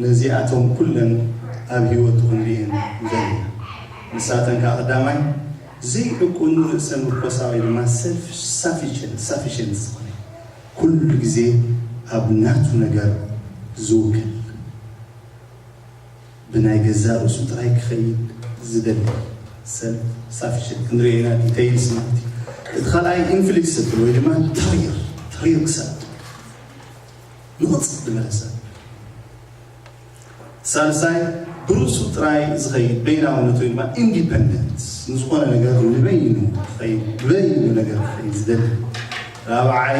ነዚኣቶም ኩለን ኣብ ህይወቱ ክንርእየን ንኽእል ኢና። ንሳተን ከኣ ቀዳማይ፣ ዘይዕቁን ርእሰ ምርኮሳ ወይ ድማ ሰልፍ ሳፊሽንት፣ ሳፊሽንት ዝኾነ፣ ኩሉ ግዜ ኣብ ናቱ ነገር ዝውክል፣ ብናይ ገዛእ ርእሱ ጥራይ ክኸይድ ዝደሊ፣ ሰልፍ ሳፊሽንት ክንርኢ ኢና። ዲተይልስ ማለት እዩ። እቲ ካልኣይ ኢንፍሊክስብል ወይ ድማ ተሪር፣ ተሪር ክሳብ ንቕጽ ዝበለ ሰብ። ሳልሳይ ብርእሱ ጥራይ ዝኸይድ በይናውነት ወይ ድማ ኢንዲፐንደንት፣ ንዝኾነ ነገር ንበይኑ ክኸይድ፣ ብበይኑ ነገር ክኸይድ ዝደሊ። ራብዓይ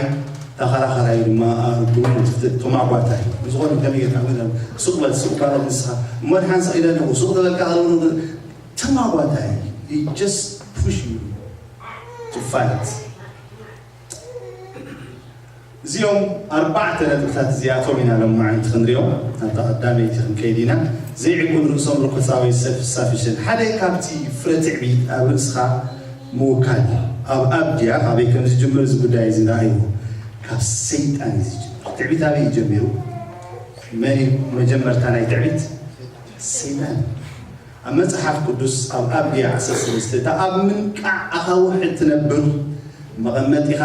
ተኸራኸራይ ድማ ኣርጉም ተማጓታይ፣ ንዝኾነ ከመይ ጌርካ ግን ሱቕ በል ሱቕ በል ንስኻ እሞ ድሓን ስቕ ኢለ ኣለኹ ሱቕ ተበልካ ኣለኹ ተማጓታይ፣ he just push you to fight። እዚኦም ኣርባዕተ ነጥብታት እዚኣቶም ኢና ሎማዓንቲ ክንሪኦም። ናብታ ቀዳመይቲ ክንከይድ ኢና። ዘይዕቁን ርእሶም ርኮሳዊ ሰልፍ ሳፊሽን ሓደ ካብቲ ፍረ ትዕቢት ኣብ ርእስኻ ምውካል እዩ። ኣብ ኣብድያ ካበይ ከም ዝጅምር እዚ ጉዳይ እዚ ንኣይዎ። ካብ ሰይጣን እዩ ዝጅምር። ትዕቢት ኣበይ እዩ ጀሚሩ? መን እዩ መጀመርታ ናይ ትዕቢት? ሰይጣን። ኣብ መጽሓፍ ቅዱስ ኣብ ኣብድያ ዓሰርተ ሰለስተ እታ ኣብ ምንቃዕ ኣኻውሕ እትነብር መቐመጢኻ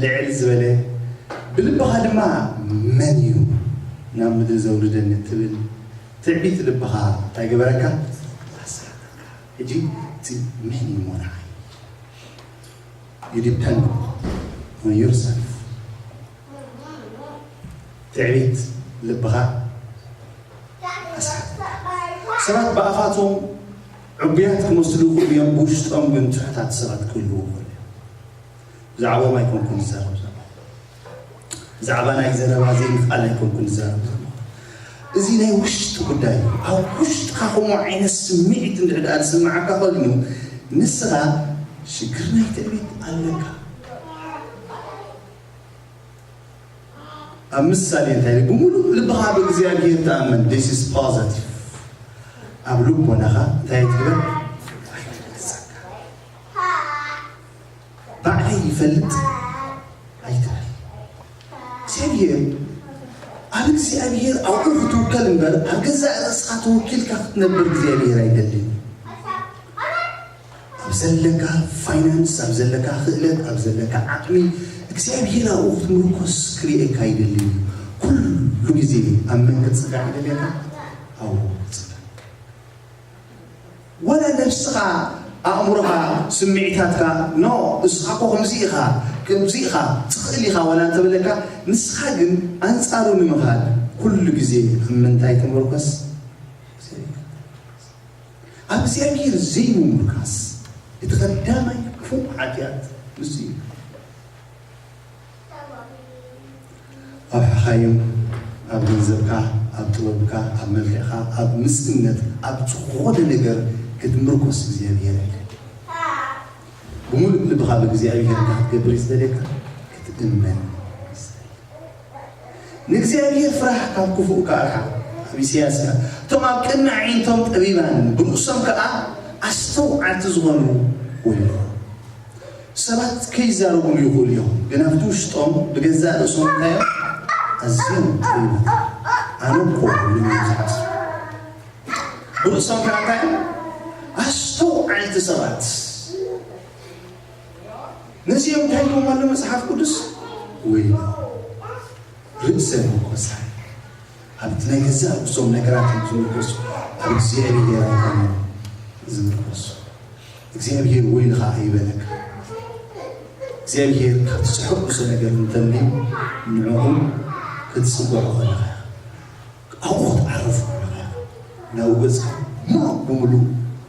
ልዕል ዝበለ ብልብኻ ድማ መን እዩ ናብ ምድሪ ዘውርደኒ ትብል ትዕቢት ልብኻ እንታይ ገበረካ? ኣስሓተካ። ሕጂ እቲ መን እዩ ሞርዓይ? You depend on yourself። ትዕቢት ልብኻ ኣስሓት። ሰባት ብኣፋቶም ዕቡያት ክመስሉ ይኽእሉ እዮም፣ ብውሽጦም ግን ትሑታት ሰባት ክህልዉ ይኽእሉ እዮም። ብዛዕባኦም ኣይኮንኩን ዝዛረብ ዘለኹ። ብዛዕባ ናይ ዘረባ ዘይምኽኣል ኣይኮንኩን ዝዛረብ ዘለኹ። እዚ ናይ ውሽጢ ጉዳይ እዩ። ኣብ ውሽጥኻ ከምኡ ዓይነት ስምዒት እንድሕር ደኣ ዝስምዓካ ኮይኑ ንስኻ ሽግር ናይ ትዕቢት ኣለካ። ኣብ ምሳሌ እንታይ ኢሉ? ብምሉእ ልብኻ ብእግዚኣብሔር ተኣመን። This is positive። ኣብ ልቦናኻ እንታይ ትግበር? ኣይትጸጋ። ባዕለይ ይፈልጥ ኣይትበል። እግዚኣብሔር፣ ኣብ እግዚኣብሔር ኣብኡ ክትውከል እምበር ኣብ ገዛእ ርእስኻ ተወኪልካ ክትነብር እግዚኣብሔር ኣይደልን። ኣብ ዘለካ ፋይናንስ፣ ኣብ ዘለካ ክእለት፣ ኣብ ዘለካ ዓቕሚ እግዚኣብሔር ኣብኡ ክትምርኮስ ክርእየካ ኣይደልን እዩ። ኩሉ ግዜ ኣብ መን ክትጽጋዕ ይደልየካ? ኣብኡ ክትጽጋዕ። ወላ ነብስኻ፣ ኣእምሮኻ፣ ስምዒታትካ፣ ኖ፣ እስኻ እኮ ከምዚ ኢኻ፣ ከምዚ ኢኻ፣ ትኽእል ኢኻ ወላ እንተበለካ፣ ንስኻ ግን ኣንጻሩ ንምኻድ ኩሉ ግዜ ኣብ ምንታይ ተመርኮስ? ኣብ እግዚኣብሔር ዘይምምርካስ እቲ ቀዳማይ ክፉእ ሓጢኣት ንሱ እዩ። ኣብ ሓኻይም፣ ኣብ ገንዘብካ፣ ኣብ ጥበብካ፣ ኣብ መልክዕካ፣ ኣብ ምስእነት፣ ኣብ ዝኾነ ነገር ክትምርኮስ እግዚኣብሔር ኣይደልን። ብምሉእ ልብኻ ብእግዚኣብሔር እንታይ ክትገብር እዩ ዝደልየካ? ክትእመን። ንእግዚኣብሔር ፍራሕ፣ ካብ ክፉእ ከኣ ርሓቕ። ኣብ ኢሳያስ ከኣ፣ እቶም ኣብ ቅድሚ ኣዒንቶም ጠቢባን ብርእሶም ከኣ ኣስተውዓልቲ ዝኾኑ ወዮ። ሰባት ከይዛረቡሉ ይኽእሉ እዮም፣ ግን ኣብቲ ውሽጦም ብገዛእ ርእሶም እንታይ እዮም? ኣዝዮም ጠቢባት። ኣነ እኮ ኢሎም እዮም ዝሓስቡ። ብርእሶም ከኣ እንታይ እዮም? ኣስተውዓልቲ ሰባት። ነዚኦም እንታይ ኢልዎም ኣሎ መጽሓፍ ቅዱስ? ወይሎ ርእሰ ምርኮሳይ፣ ኣብቲ ናይ ገዛእ ርእሶም ነገራት እዮም ዝምርኮሱ፣ ኣብ እግዚኣብሔር ኣይኮኑን ዝምርኮሱ። እግዚኣብሔር ወይልኻ ኣይበለካ። እግዚኣብሔር ካብቲ ዝሕጉሶ ነገር እንተልዩ ንዕኡ ክትጽውዖ ከለኻ ኢኻ። ኣብኡ ክትዓርፍ ከለኻ ኢኻ። ናብኡ ገጽካ ሙሉእ ብምሉእ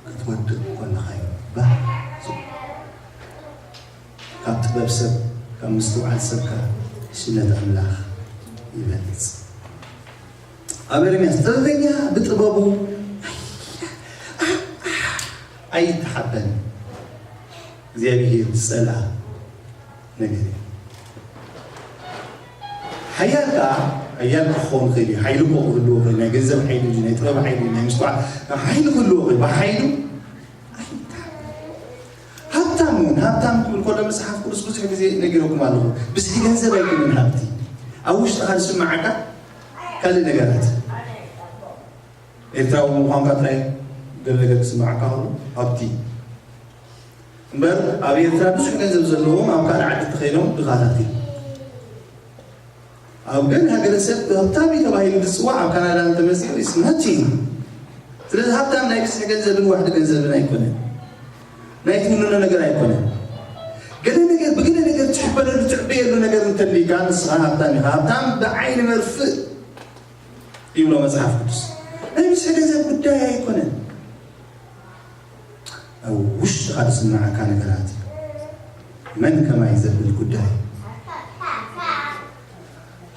ክትወድቕ ከለኻ እዩ ባህ ዝብሎ። ካብ ጥበብ ሰብ፣ ካብ ምስትውዓል ሰብካ ሽነት ኣምላኽ ይበልጽ። ኣብ ኤርምያስ፣ ጥበበኛ ብጥበቡ ኣይተሓበን። እግዚኣብሔር ዝጸልኣ ነገር እዩ። ሓያል ከኣ ሓያል ክኸውን ይኽእል እዩ። ሓይሊ እኮ ክህልዎ ይኽእል፣ ናይ ገንዘብ ሓይሊ እዩ፣ ናይ ጥበብ ሓይሊ እዩ፣ ናይ ምስትውዓል ሓይሊ ክህልዎ ይኽእል። ብሓይሉ ኣይተሓበን። ሃብታም እውን፣ ሃብታም ክብል ከሎ መጽሓፍ ቅዱስ ብዙሕ ግዜ ነጊረኩም ኣለኹ። ብዝሒ ገንዘብ ኣይኮነን ሃብቲ። ኣብ ውሽጥኻ ዝስምዓካ ካልእ ነገራት። ኤርትራዊ ምዃንካ ጥራይ ገለ ነገር ክስምዓካ ከሎ ሃብቲ እምበር፣ ኣብ ኤርትራ ብዙሕ ገንዘብ ዘለዎም ኣብ ካልእ ዓዲ ተኸይዶም ድኻታት እዮም። ኣብ ገለ ሃገረሰብ ሃብታም እዩ ተባሂሉ ዝፅዋዕ ኣብ ካናዳ እንተመፂኡ is nothing። ስለዚ ሃብታም ናይ ብዝሒ ገንዘብን ዋሕዲ ገንዘብን ኣይኮነን፣ ናይ ትውንኖ ነገር ኣይኮነን። ገለ ነገር ብገለ ነገር ትሕበነሉ ትዕበየሉ ነገር እንተሊካ ንስኻ ሃብታም ኢኻ። ሃብታም ብዓይኒ መርፍእ ይብሎ መጽሓፍ ቅዱስ። ናይ ብዝሒ ገንዘብ ጉዳይ ኣይኮነን። ኣብ ውሽጥኻ ዝስምዓካ ነገራት እዩ። መን ከማይ ዘብል ጉዳይ።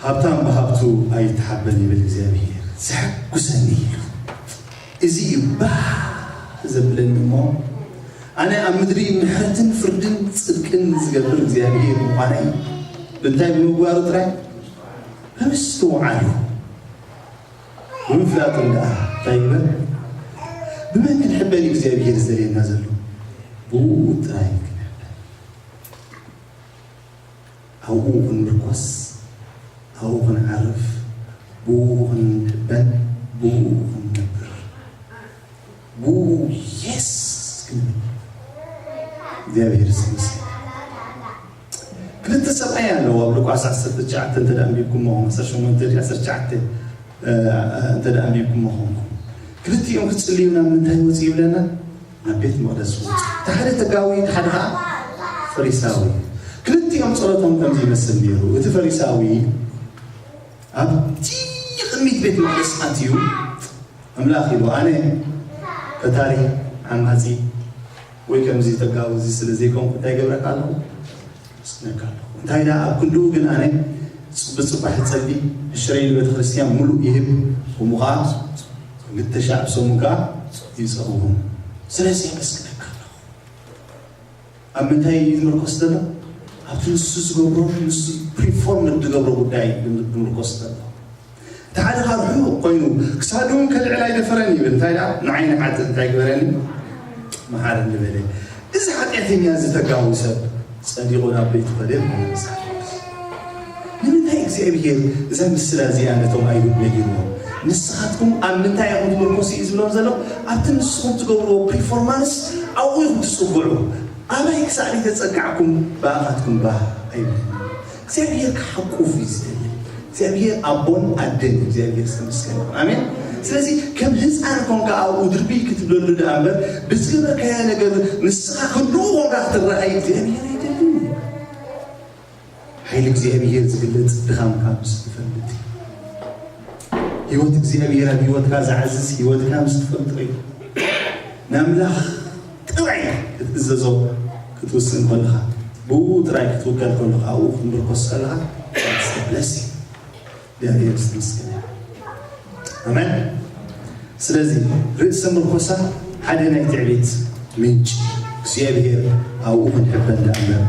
ሃብታም ብሃብቱ ኣይተሓበን ይብል እግዚኣብሔር። ዘሐጉሰኒ ኢሉ። እዚ እዩ ባህ ዘብለኒ እሞ፣ ኣነ ኣብ ምድሪ ምሕረትን ፍርድን ጽድቅን ዝገብር እግዚኣብሔር ምዃነይ ብምንታይ ብምግባሩ ጥራይ? ብምስትውዓሉ። ብምፍላጡ እንደኣ እንታይ ይግበር? ብመን ክንሕበን እዩ እግዚኣብሔር ዝደልየና ዘሎ? ብኡ ጥራይ ክንሕበን። ኣብኡ ክንምርኮስ፣ ኣብኡ ክንዓርፍ፣ ብኡ ክንሕበን፣ ብኡ ክንነብር፣ ብኡ የስ ክንብል። እግዚኣብሔር ይመስገን። ክልተ ሰብኣይ ኣለዉ ኣብ ሉቃስ ዓሰርተ ትሽዓተ እንተ ደኣ ኣንቢብኩሞ፣ ዓሰርተ ሸሞንተ ዓሰርተ ትሽዓተ፣ እ፣ እንተ ደኣ ኣንቢብኩሞ ኾንኩም። ክልቲኦም ክጽልዩ ናብ ምንታይ ወጽኡ ይብለና? ናብ ቤት መቕደስ ወጽኡ። እቲ ሓደ ተጋዊ፣ እቲ ሓደ ኸዓ ፈሪሳዊ። ክልቲኦም ጸሎቶም ከምዚ ይመስል ነይሩ። እቲ ፈሪሳዊ ኣብቲ ቅድሚት ቤት መቕደስ ኣትዩ፣ ኣምላኽ ኢሉ፣ ኣነ ፈታሪ፣ ዓማጺ፣ ወይ ከምዚ ተጋዊ እዚ ስለ ዘይኮንኩ እንታይ ይገብረካ ኣለኹ? ምስግነካ ኣለኹ። እንታይ ደኣ ኣብ ክንድኡ ግን ኣነ ብጽባሕ እጸሊ፣ ዕሽረይ ንቤተ ክርስቲያን ምሉእ ይህብ፣ ከምኡ ኸዓ ክልተ ሻዕ ብሰሙን ከኣ ይጸውም። ስለዚ የመስግነካ ኣለኹ። ኣብ ምንታይ እዩ ዝምርኮስ ዘሎ? ኣብቲ ንሱ ዝገብሮ፣ ንሱ ፕሪፎርም ዝገብሮ ጉዳይ እዩ ዝምርኮስ ዘሎ። እቲ ሓደ ካብ ርሑቕ ኮይኑ፣ ክሳዱ እውን ከልዕል ኣይደፈረን ይብል። እንታይ ደኣ? ንዓይ ንሓጥእ እንታይ ግበረኒ? መሓረኒ በለ። እዚ ሓጢኣተኛ፣ እዚ ተጋዊ ሰብ ጸዲቑ ናብ ቤቱ ከደ ማለት እዩ። ንምንታይ እግዚኣብሔር እዛ ምስላ እዚኣ ነቶም ኣይሁድ ነጊርዎም? ንስኻትኩም ኣብ ምንታይ ኢኹም ትምርኮሱ እዩ ዝብሎም ዘሎ? ኣብቲ ንስኹም ትገብርዎ ፐርፎርማንስ ኣብኡ ኢኹም ትጽግዑ። ኣባይ ክሳዕ ዘይተጸጋዕኩም ብኣኻትኩም ባህ ኣይብልን። እግዚኣብሔር ክሓቁፍ እዩ ዝደሊ። እግዚኣብሔር ኣቦን ኣደን እዩ። እግዚኣብሔር ዝተመስገነ ይኹን። ኣሜን። ስለዚ ከም ህፃን ኮንካ ኣብኡ ድርብይ ክትብለሉ ደኣ እምበር ብዝገበርካዮ ነገር ንስኻ ክንድኡ ኮንካ ክትረኣይ እግዚኣብሔር ኣይደልን እዩ። ሓይሊ እግዚኣብሔር ዝግለጽ ድኻምካ ምስ ትፈልጥ፣ ህይወት እግዚኣብሔር ኣብ ህይወትካ ዝዓዝዝ ህይወትካ ምስ ትፈልጦ እዩ። ንኣምላኽ ጥራይ ክትእዘዞ ክትውስን ከለኻ፣ ብኡ ጥራይ ክትውከል ከለኻ፣ ኣብኡ ክትምርኮስ ከለኻ፣ that's the blessing። እግዚኣብሔር ዝተመስገነ። ኣሜን። ስለዚ ርእሰ ምርኮሳ ሓደ ናይ ትዕቢት ምንጪ፣ እግዚኣብሔር ኣብኡ ክንሕበን ደኣ እምበር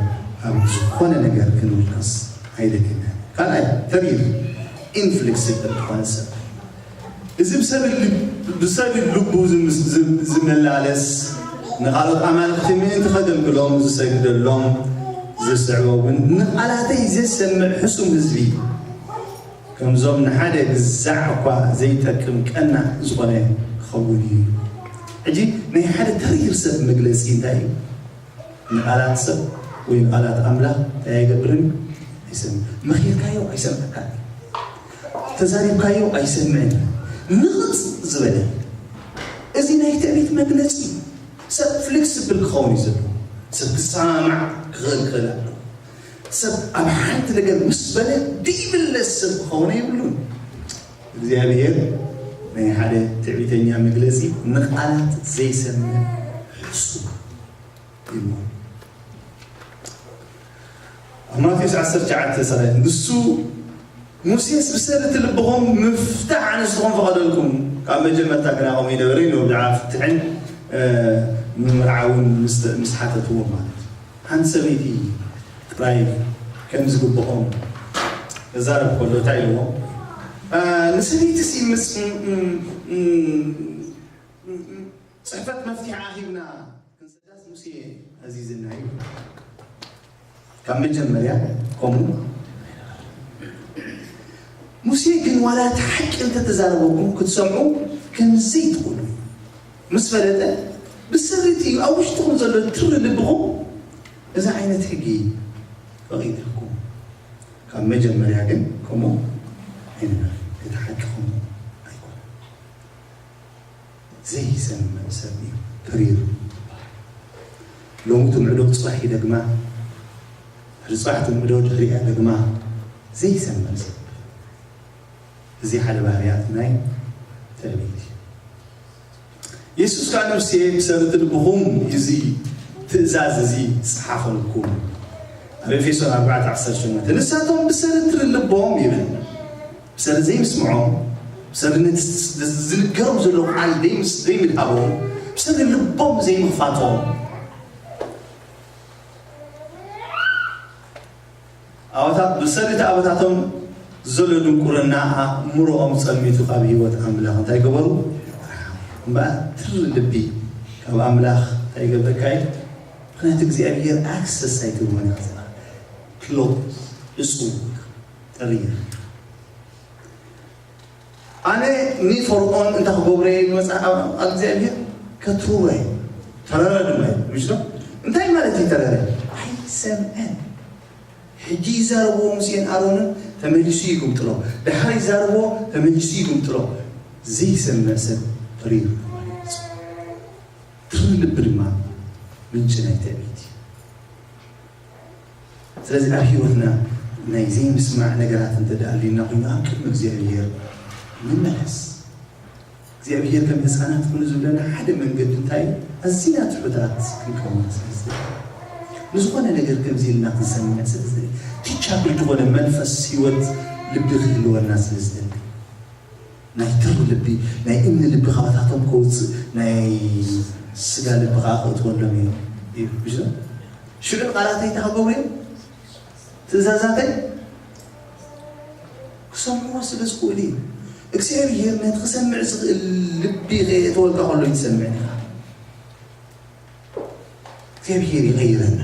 ኣብ ዝኾነ ነገር ክንምርኮስ ኣይደልየናን። ካልኣይ፣ ተሪር፣ ኢንፍሌክሲብል ዝኾነ ሰብ። እዚ ብሰብ ልብ-፣ ብሰብ ልቡ ዝምስ-፣ ዝም-፣ ዝመላለስ፣ ንኻልኦት ኣማልኽቲ ምእንቲ ከገልግሎም ዝሰግደሎም፣ ዝስዕቦ እውን ንቓላተይ ዘሰምዕ ሕሱም ህዝቢ፣ ከምዞም ንሓደ ግዛዕ እኳ ዘይጠቅም ቀናእ ዝኾነ ክኸውን እዩ። ሕጂ ናይ ሓደ ተሪር ሰብ መግለጺ እንታይ እዩ? ንቓላት ሰብ ወይ ንቓላት ኣምላኽ እንታይ ኣይገብርን? ኣይሰምዕን። መኺርካዮ ኣይሰምዐካን። ተዛሪብካዮ ኣይሰምዕን። ንቕጽ ዝበለ። እዚ ናይ ትዕቢት መግለጺ እዩ። ሰብ ፍሌክስብል ክኸውን እዩ ዘለዎ። ሰብ ክሰማማዕ ክኽእል ክኽእል ኣለዎ። ሰብ ኣብ ሓንቲ ነገር ምስ በለ ደይብለስ ሰብ ክኸውን የብሉን። እግዚኣብሔር ናይ ሓደ ትዕቢተኛ መግለጺ ንቓላት ዘይሰምዕ ሕሱም እዩ። ኣብ ማቴዎስ ዓሰርተ ትሽዓተ ሰላሳ ንሱ ሙሴስ ብሰብ እቲ ልብኹም ምፍታሕ ኣንስትኹም ፈቐደልኩም። ካብ መጀመርታ ግና ከምኡ ይነበረ ኢሉ ብዛዕባ ፍትሕን፣ እ፣ ምምርዓውን ምስ፣ ምስ ሓተትዎ ማለት እዩ። ሓንቲ ሰበይቲ ጥራይ ከም ዝግብኦም ተዛረብ ከሎ እንታይ ኢልዎ? እ፣ ንሰበይቲ ሲ ምስ፣ ም፣ ም፣ ም፣ ም፣ ም፣ ጽሕፈት መፍትሒ ኣሂብና ክንሰዳስ ሙሴ ኣዚዝና እዩ። ካብ መጀመርያ ከምኡ ሙሴ ግን ዋላ እቲ ሓቂ እንተተዛረበኩም ክትሰምዑ ከም ዘይትኽእሉ ምስ ፈለጠ፣ ብሰሪቲ ኣብ ውሽጥኹም ዘሎ ትሪ ልብኹም እዚ ዓይነት ሕጊ ፈቒድልኩም። ካብ መጀመርያ ግን ከምኡ ኣይነበረን። እቲ ሓቂ ከምኡ ኣይኮነን። ዘይሰምዕ ሰብ እዩ ፕሪር። ሎሚ ትምዕዶ ጽባሕ ይደግማ፣ ድሕሪ ጽባሕ ትምዕዶ ድሕሪኣ ደግማ ዘይሰምዕ ሰብ። እዚ ሓደ ባህርያት ናይ ትዕቢት እዩ። የሱስ ከኣ ነፍስየ ብሰሪ ልብኹም እዚ ትእዛዝ እዚ ጸሓፈልኩም። ኣብ ኤፌሶን ኣርባዕተ ዓሰርተ ሸሞንተ ንሳቶም ብሰሪ ትሪ ልቦም ይብል። ብሰሪ ዘይምስምዖም፣ ብሰሪ ነቲ ዝንገሮም ዘሎ ቃል ዘይምስ-፣ ዘይምድሃቦም፣ ብሰሪ ልቦም ዘይምኽፋቶም። ኣባታት ብሰሪ እቲ ኣባታቶም ዘሎ ድንቁርና ኣእምሮኦም ጸልሚቱ ካብ ህይወት ኣምላኽ እንታይ ገበሩ? እምበኣር ትሪ ልቢ ካብ ኣምላኽ እንታይ ይገብረካ እዩ? ምኽንያቱ እግዚኣብሔር ኣክሰስ ኣይትህቦን ኢኻ ዘለኻ። ክሎዝ፣ ዕጹው፣ ጠሪር። ኣነ ኒ ፈርዖን እንታይ ክገብሮ እየ ዝመጽእ ኣብ፣ ኣብ እግዚኣብሔር ከትርሮ እየ። ተረረ ድማ እዩ፣ ምሽ ዶ? እንታይ ማለት እዩ ተረረ? ኣይሰምዐን። ሕጂ ይዛረብዎ ሙሴን ኣሮንን ተመሊሱ ይግምጥሎ። ድሓር ይዛረብዎ ተመሊሱ ይግምጥሎ። ዘይሰምዕ ሰብ ተሪር ማለት እዩ። ትሪ ልቢ ድማ ምንጪ ናይ ትዕቢት እዩ። ስለዚ ኣብ ህይወትና ናይ ዘይምስማዕ ነገራት እንተ ደኣ ኣልዩና ኮይኑ ኣብ ቅድሚ እግዚኣብሔር ንመለስ። እግዚኣብሔር ከም ህፃናት ኩኑ ዝብለና ሓደ መንገዲ እንታይ እዩ? ኣዚና ትሑታት ክንከውን ስለ ዝደሊ፣ ንዝኾነ ነገር ከምዚ ኢልና ክንሰምዕ ስለ ዝደሊ፣ ቲቻብል ዝኾነ መንፈስ ህይወት ልቢ ክህልወና ስለ ዝደሊ፣ ናይ ትሪ ልቢ፣ ናይ እምኒ ልቢ ካባታቶም ከውፅእ፣ ናይ ስጋ ልቢ ከዓ ከእትወሎም እዩ፣ እዩ። ምሽ ዶ? ሽዑ ቃላተይ እንታይ ክገብሩ እዮም? ትእዛዛተይ ክሰምዕዎ ስለ ዝኽእሉ እዩ። እግዚኣብሔር ነቲ ክሰምዕ ዝኽእል ልቢ ከየእተወልካ ከሎ እዩ ትሰምዕ ኢኻ። እግዚኣብሔር ይቐይረና።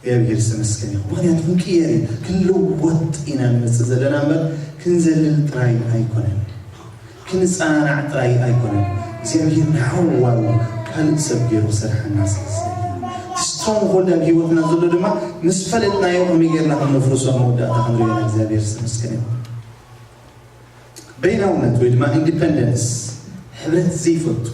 እግዚኣብሔር ዝተመስገነ ይኹን። ምኽንያቱ ክንቅየር ኢና፣ ክንልወጥ ኢና ንመጽእ ዘለና እምበር ክንዘልል ጥራይ ኣይኮነን። ክንጸናናዕ ጥራይ ኣይኮነን። እግዚኣብሔር ንሓዋሩ ካልእ ሰብ ገይሩ ክሰርሓና ስለ ዝደሊ። እቲ ስትሮንግሆልድ ኣብ ህይወትና ዘሎ ድማ ምስ ፈለጥናዮ ከመይ ጌርና ከም ነፍርሶ ኣብ መወዳእታ ክንሪኦ ኢና። እግዚኣብሔር ዝተመስገነ ይኹን። በይናውነት ወይ ድማ ኢንዲፐንደንስ፣ ሕብረት ዘይፈቱ፣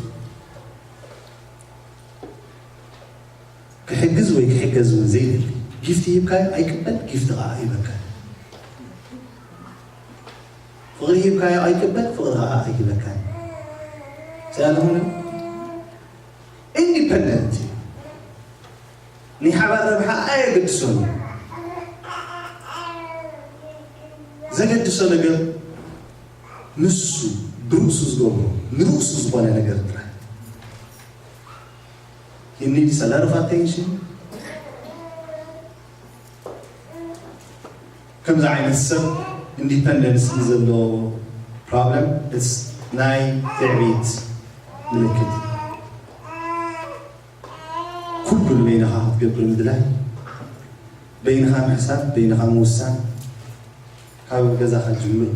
ክሕግዝ ወይ ክሕገዝ እውን ዘይደሊ፣ ጊፍቲ ሂብካዮ ኣይቅበል፣ ጊፍቲ ከዓ ኣይበካን። ፍቕሪ ሂብካዮ ኣይቅበል፣ ፍቕሪ ከዓ ኣይበካን። ስለ ዝኾነ ኢንዲፐንደንት እዩ። ናይ ሓባር ረብሓ ኣየገድሶን እዩ። ዘገድሶ ነገር ንሱ ብርእሱ ዝገብሮ፣ ንርእሱ ዝኾነ ነገር ጥራይ። He needs a lot of attention። ከምዚ ዓይነት ሰብ ኢንዲፐንደንስ ንዘሎ ፕሮብለም፣ it's ናይ ትዕቢት ምልክት። ኩሉ ንበይንኻ ክትገብር ምድላይ፣ በይንኻ ምሕሳብ፣ በይንኻ ምውሳን ካብ ገዛኻ ጅምር።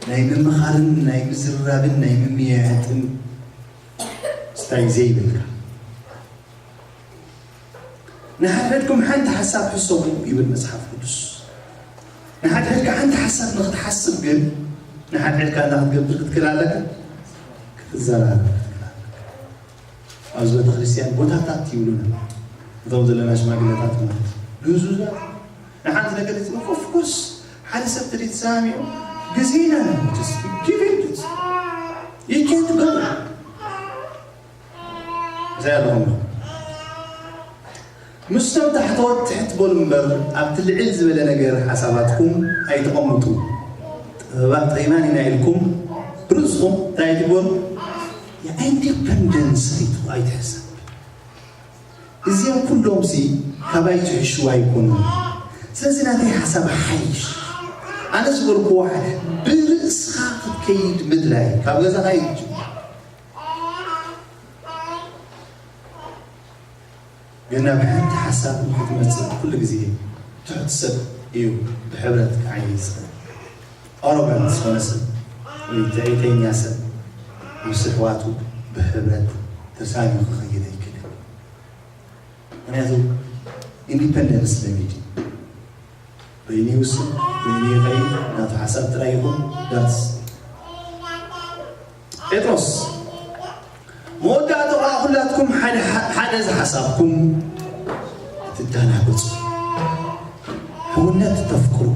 ናይ ምምኻርን ናይ ምዝርራብን ናይ ምምይያጥን ስታይ ዘይብልካ። ንሓድሕድኩም ሓንቲ ሓሳብ ሕሰቡ ይብል መጽሓፍ ቅዱስ። ንሓድሕድካ ሓንቲ ሓሳብ ንኽትሓስብ ግን፣ ንሓድሕድካ እንታይ ክትገብር ክትክእል ኣለካ? ክትዘራረብ ክትክእል ኣለካ። ኣብዚ ቤተክርስትያን ቦታታት ይብሉና። እቶም ዘለና ሽማግለታት ማለት እዩ። ግዙዛት። ንሓንቲ ነገር ይጽ-፣ of course፣ ሓደ ሰብ ተደይ ተሰማሚዑ፣ ግዜና ነው፣ just give it። You can't go። እንታይ ኣለኹም? ምስቶም ታሕተዎት ትሕት በሉ እምበር፣ ኣብቲ ልዕል ዝበለ ነገር ሓሳባትኩም ኣይተቐምጡ። ጥበባት ጠይማን ኢና ኢልኩም፣ ብርእስኹም እንታይ ኣይትግበሩ? የኢንዲፐንደንስ ሪቱ ኣይትሕሰብ። እዚኦም ኩሎም ሲ ካባይ ዝሕሹ ኣይኮኑን። ስለዚ ናተይ ሓሳብ ሓይሽ። ኣነ ዝበልክዎ ሓደ፣ ብርእስኻ ክትከይድ ምድላይ፣ ካብ ገዛኻ ይጅምር። ግን ናብ ሓንቲ ሓሳብ ንክትመጽእ ኩሉ ግዜ ትሑት ሰብ እዩ ብሕብረት ክዓይ ዝኽእል። ኣሮጋንት ዝኾነ ሰብ ወይ ትዕቢተኛ ሰብ ምስ ኣሕዋቱ ብሕብረት ተሳንዩ ክኸይድ ኣይክእልን። ምክንያቱ ኢንዲፐንደንስ ለሚድ በይኑ ይውስን፣ በይኑ ይኸይድ፣ ናቱ ሓሳብ ጥራይ ይኹን። ዳትስ ጴጥሮስ መወዳእታ ኸዓ ኩላትኩም ሓደ ሓደ ዝሓሳብኩም ትደናገጹ፣ ሕውነት ተፍቅሩ፣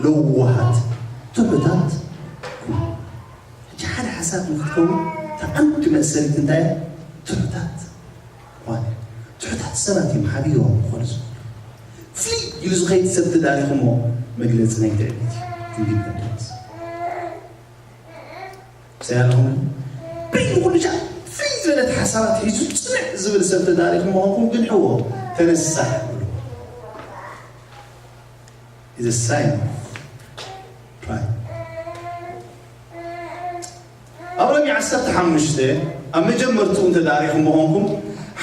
ለዋሃት፣ ትሑታት ኩኑ። ሕጂ ሓደ ሓሳብ ንክትከውን እታ ቀንዲ መእሰሪት እንታይ እያ? ትሑታት ምዃን እያ። ትሑታት ሰባት እዮም ሓቢሮም ክኾኑ ዝኽእሉ። ፍልይ ኢሉ ዝኸይድ ሰብ ተዳሪኹሞ መግለፂ ናይ ትዕቢት እዩ። ኢንዲፐንደንስ ሰያለኹም በይኑ ኩሉ ሻዕ ፍልይ ዝበለት ሓሳባት ሒዙ ፅንዕ ዝብል ሰብ ተዳሪኹሞ ኾንኩም ግን ሕዎ ተነሳሕ ብሉ። Is a sign of pride. ኣብ ሮሜ ዓሰርተ ሓሙሽተ ኣብ መጀመርትኡ እንተዳሪኹም ምኾንኩም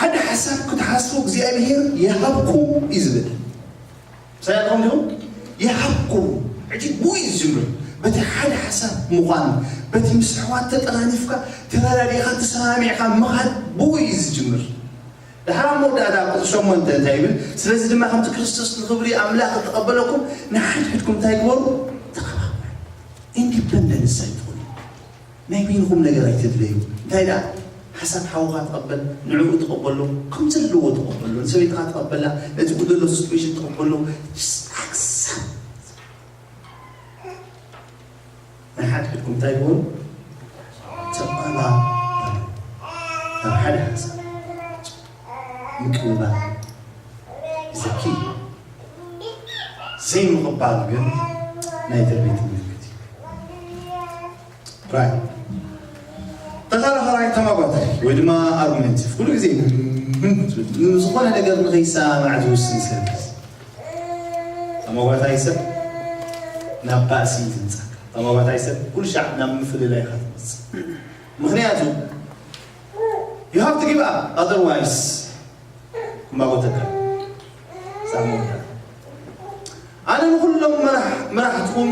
ሓደ ሓሳብ ክትሓስቡ እግዚኣብሔር ይሃብኩም እዩ ዝብል። ምሳይ ኣለኹም ዲኹም? ይሃብኩም። ሕጂ ብኡ እዩ ዝጅምር። በቲ ሓደ ሓሳብ ምዃን፣ በቲ ምስ ኣሕዋት ተጠራኒፍካ፣ ተረዳዲእካ፣ ተሰማሚዕካ ምኻድ ብኡ እዩ ዝጅምር። ድሓር ኣብ መወዳእታ ቁፅሪ ሸሞንተ እንታይ ይብል? ስለዚ ድማ ከምቲ ክርስቶስ ንኽብሪ ኣምላኽ እተቐበለኩም ንሓድሕድኩም እንታይ ግበሩ? ተኸባበሩ። ኢንዲፐንደንስ ኣይትኹኑ። ናይ በይንኹም ነገር ኣይትድለዩ። እንታይ ደኣ ሓሳብ ሓውኻ ተቐበል፣ ንዕኡ ተቐበሎ፣ ከም ዘለዎ ተቐበሎ። ንሰበይትኻ ተቐበላ፣ ነቲ ጉደሎ ሲትዌሽን ተቐበሎ። ሓሳብ ናይ ሓድሕድኩም እንታይ ግበሩ? ተቐባበሉ። ናብ ሓደ ሓሳብ ምቅብባል ዘኪ ዘይምቕባል ግን ናይ ትዕቢት ምልክት እዩ። ራይ ተኸራኸራይ ተማጓታይ ወይ ድማ ኣርጉሜንቲቭ ኩሉ ግዜ ዝኾነ ነገር ንኸይሰማማዕ ዝውስን ሰብ ተማጓታይ ሰብ ናብ ባእሲ እዩ ዝምጻካ። ተማጓታይ ሰብ ኩሉ ሻዕ ናብ ምፍልላይ ኢኻ ትመጽእ። ምኽንያቱ you have to give up, otherwise ክማጎተካ ሳሞታ ኣነ ንኹሎም መራሕ- መራሕትኹም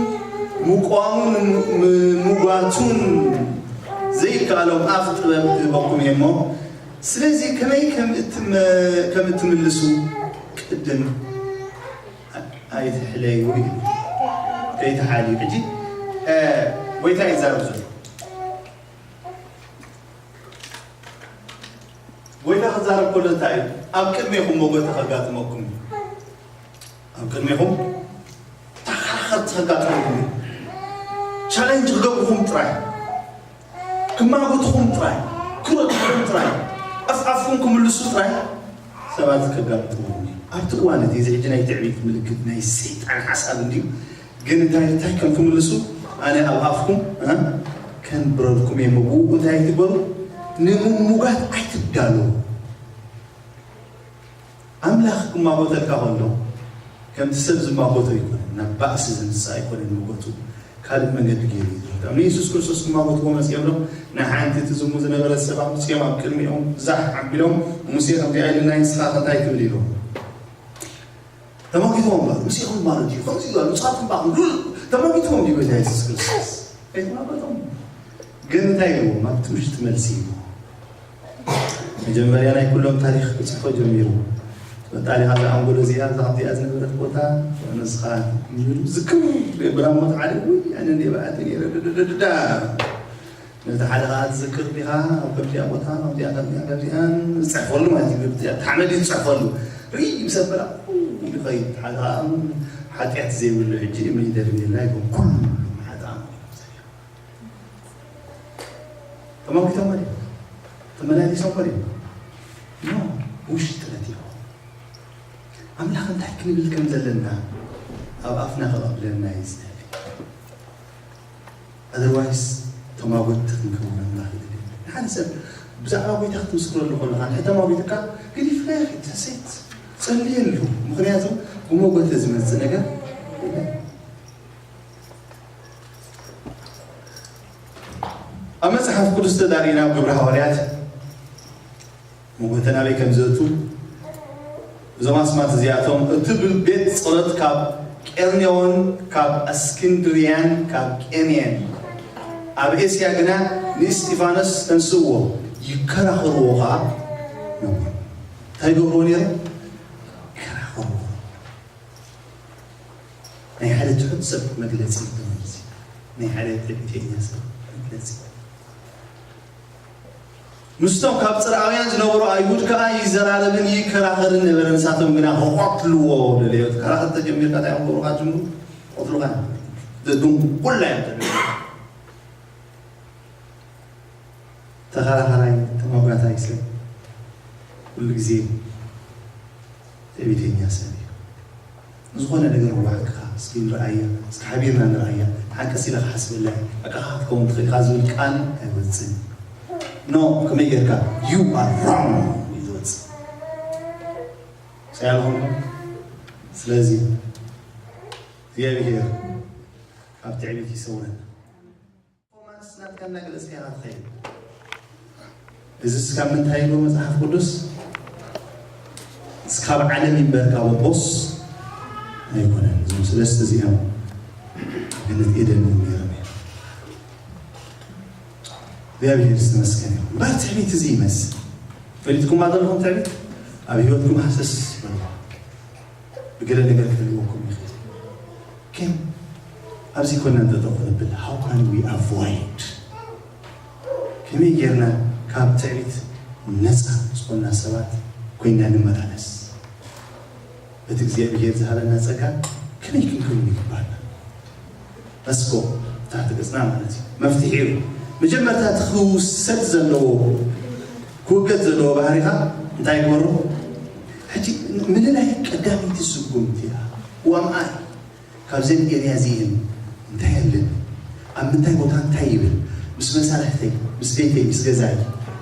ምቋሙን ም- ምጓቱን ዘይከኣሎም ኣፍ ጥበብ ክህበኩም እየ እሞ ስለዚ ከመይ ከም እትመ- ከም እትምልሱ ቅድም ኣይትሕለዩ እዩ። ከይትሓልዩ ሕጂ ጎይታ ይዛረብ ዘሎ ጎይታ ክዛረብ ከሎ እንታይ እዩ? ኣብ ቅድሜኹም መጎተ ከጋጥመኩም እዩ። ኣብ ቅድሜኹም ተኸራኸርቲ ከጋጥመኩም እዩ። ቻሌንጅ ክገብርኹም ጥራይ፣ ክማጎትኹም ጥራይ፣ ክረድኹም ጥራይ፣ ኣፍኣፍኩም ክምልሱ ጥራይ ሰባት ከጋጥመኩም እዩ። ኣብቲ እዋን እቲ እዚ ሕጂ ናይ ትዕቢት ምልክት ናይ ሰይጣን ሓሳብ እንድዩ። ግን እንታይ እንታይ ከም ትምልሱ ኣነ ኣብ ኣፍኩም ከንብረልኩም እየ። መብኡ እንታይ ትግበሩ ንምሙጋት ኣይትዳለዉ። ኣምላኽ ክማጎተልካ ከሎ ከምቲ ሰብ ዝማጎቶ ኣይኮነን፣ ናብ ባእሲ ዘምጽእ ኣይኮነን ሞጎቱ። ካልእ መንገዲ ገይሩ እዩ ዝረዳ። ንየሱስ ክርስቶስ ክማጎትዎ መጺኦም ሎም ንሓንቲ ትዝሙ ዝነበረት ሰብ ኣምጽኦም ኣብ ቅድሚኦም ዛሕ ኣቢሎም ሙሴ ከምዚኣ ኢልና ንስኻ ከታይ ትብል ኢሎም ተማጊትዎም እምበር ምስ ኢኹም ማለት እዩ። ከምዚ ኢሉ ንስኻትኩም ባኹም ሉል ተማጊትዎም እዩ ጎይታ የሱስ ክርስቶስ። ኣይተማገቶም። ግን እንታይ ኢልዎም? ኣብቲ ውሽጢ መልሲ ኢልዎም። መጀመርያ ናይ ኩሎም ታሪኽ ክጽፎ ጀሚሩ። ትፈልጣ ዲኻ እዛ ኣንጎሎ እዚኣ እዛ ኣብዚኣ ዝነበረት ቦታ ንስኻ ዝክር ብራሞት ዓሊ ውይ ኣነ እንደ በዓቲ ነይረ ድድድዳ ነቲ ሓደ ኸዓ ትዝክር ዲኻ? ኣብ ከምዚኣ ቦታ፣ ከምዚኣ፣ ከምዚኣ፣ ከምዚኣን ዝጽሕፈሉ ማለት እዩ። ኣብቲ ሓመድ እዩ ዝጽሕፈሉ። ርኢ ምስ ኣበላ፣ ኡ፣ ኢሉ ኸይድ። ሓደ ኸዓ ሓጢኣት ዘይብሉ ሕጂ እምኒ ይደርብየልና ይኮን። ኩሉ ሓጥኣን ተማጒቶም ድዮም? ተመላሊሶም ድዮም? ኖ፣ ውሽጢ ጥረት እዮም። ኣምላኽ እንታይ ክንብል ከም ዘለና ኣብ ኣፍና ከቐብለና እዩ ዝደሊ። ኣዘርዋይስ ተማጎትቲ ክንከውን ኣምላኽ ይደሊ። ንሓደ ሰብ ብዛዕባ ጎይታ ክትምስክረሉ ከለኻ ንሕጂ ተማጒትካ ገዲፍካዮ ኪድ ተሰይት ጸልየሉ። ምኽንያቱ ብመጎተ ዝመጽእ ነገር የለን። ኣብ መጽሓፍ ቅዱስ ተዳሪና ኣብ ግብሪ ሃዋርያት መጎተ ናበይ ከም ዘእቱ እዞም ኣስማት እዚኣቶም እቲ ቤት ጸሎት ካብ ቄርኔዎን ካብ ኣስክንድርያን ካብ ቄንየን፣ ኣብ ኤስያ ግና ንእስጢፋኖስ ተንስእዎ፣ ይከራኸርዎ ኸዓ ነበሩ። እንታይ ይገብርዎ ነይሮም? ይከራኸርዎ። ናይ ሓደ ትሑት ሰብ መግለጺ እዩ። ናይ ሓደ ትዕቢተኛ ሰብ መግለጺ። ምስቶም ካብ ጽርኣውያን ዝነበሩ ኣይሁድ ከኣ ይዘራረብን ይከራኸርን ነበረ። ንሳቶም ግና ክቐትልዎ ደለዮ። ክከራኸር ተጀሚርካ እንታይ እዮም ክገብሩኻ ዝጅምሩ? ክቐትሉኻ እዮም። ዘድንቁላ እዮም ተደርጎ። ተኸራኸራይ፣ ተመጓታይ ሰብ ኩሉ ግዜ ትዕቢተኛ ሰብ እዩ። ንዝኾነ ነገር ዋሕክኻ፣ እስኪ ንርኣያ፣ እስኪ ሓቢርና ንርኣያ፣ ሓቀስ ኢለ ክሓስበላ እየ፣ ሓቅኻ ክትከውን ትኽእል ኢኻ ዝብል ቃል ኣይወጽእን። ኖ፣ ከመይ ጌርካ? You are wrong እዩ ዝወጽእ። ሳያልኹም? ስለዚ እግዚኣብሔር ካብ ትዕቢት ይሰውረና። ቶማስ ናትካ እናገለጽካ ኢኻ ትኸይድ። እዚ እስካብ ምንታይ ኢሉ መጽሓፍ ቅዱስ? እስካብ ዓለም ይንበር ካብ ኣቦስ ኣይኮነን። እዞም ሰለስተ እዚኦም ገነት ኤደን እውን ነይሮም እዮም። እግዚኣብሔር ዝተመስገነ ይኹን። እምበር ትዕቢት እዚ ይመስል። ፈሊጥኩማ ዘለኹም ትዕቢት ኣብ ህይወትኩም ሃሰስ በልዋ። ብገለ ነገር ክህልወኩም ይኽእል። ግን ኣብዚ ኮና እንጠጠው ክንብል፣ how can we avoid? ከመይ ጌርና ካብ ትዕቢት ነፃ ዝኾንና ሰባት ኮይና ንመላለስ? በቲ እግዚኣብሔር ዝሃበና ጸጋ ከመይ ክንከውን ይግባና? መስኮ ታሕቲ ገጽና ማለት እዩ። መፍትሒ እዩ። መጀመርታ እቲ ክውሰድ ዘለዎ፣ ክውገድ ዘለዎ ባህሪኻ እንታይ ግበሮ? ሕጂ ምልላይ ቀዳመይቲ ስጉምቲ እያ። ዋምኣይ ካብዘን ኤርያ እዚእን እንታይ ኣለኒ? ኣብ ምንታይ ቦታ እንታይ ይብል? ምስ መሳርሕተይ፣ ምስ ቤተይ፣ ምስ ገዛይ፣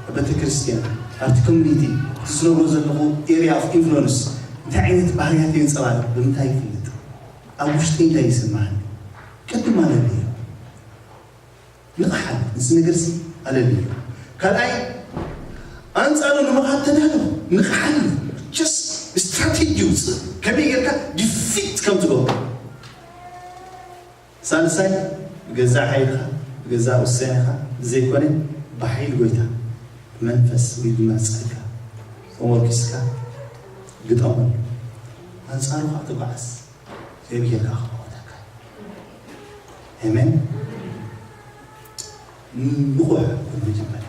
ኣብ ቤተ ክርስቲያን፣ ኣብቲ ኮሚኒቲ፣ እቲ ዝነብሮ ዘለኹ ኤርያ ኦፍ ኢንፍሉንስ እንታይ ዓይነት ባህርያት የንጸባርቕ? ብምንታይ ይፍልጥ? ኣብ ውሽጢ እንታይ ይስምዓኒ? ቅድም ኣለኒ እዩ። ንቕሓል፣ ንዚ ነገርሲ ኣለኒ እዩ። ካልኣይ፣ ኣንጻሩ ንምኻድ ተዳሎ፣ ንቕሓል፣ just ስትራቴጂ ውፅእ። ከመይ ጌርካ ዲፊት ከም ትገብሮ። ሳልሳይ፣ ብገዛእ ሓይልኻ፣ ብገዛእ ውሳኔኻ ዘይኮነ፣ ብሓይሊ ጎይታ፣ ብመንፈስ ወይ ድማ ጸጋ ተሞርኪስካ ግጠመሉ። ኣንጻሩ ኸዓ ተጓዓዝ። እግዚኣብሔር ከዓ ክመውተካ። ኣሜን። ንቑሕ ኩን መጀመርያ።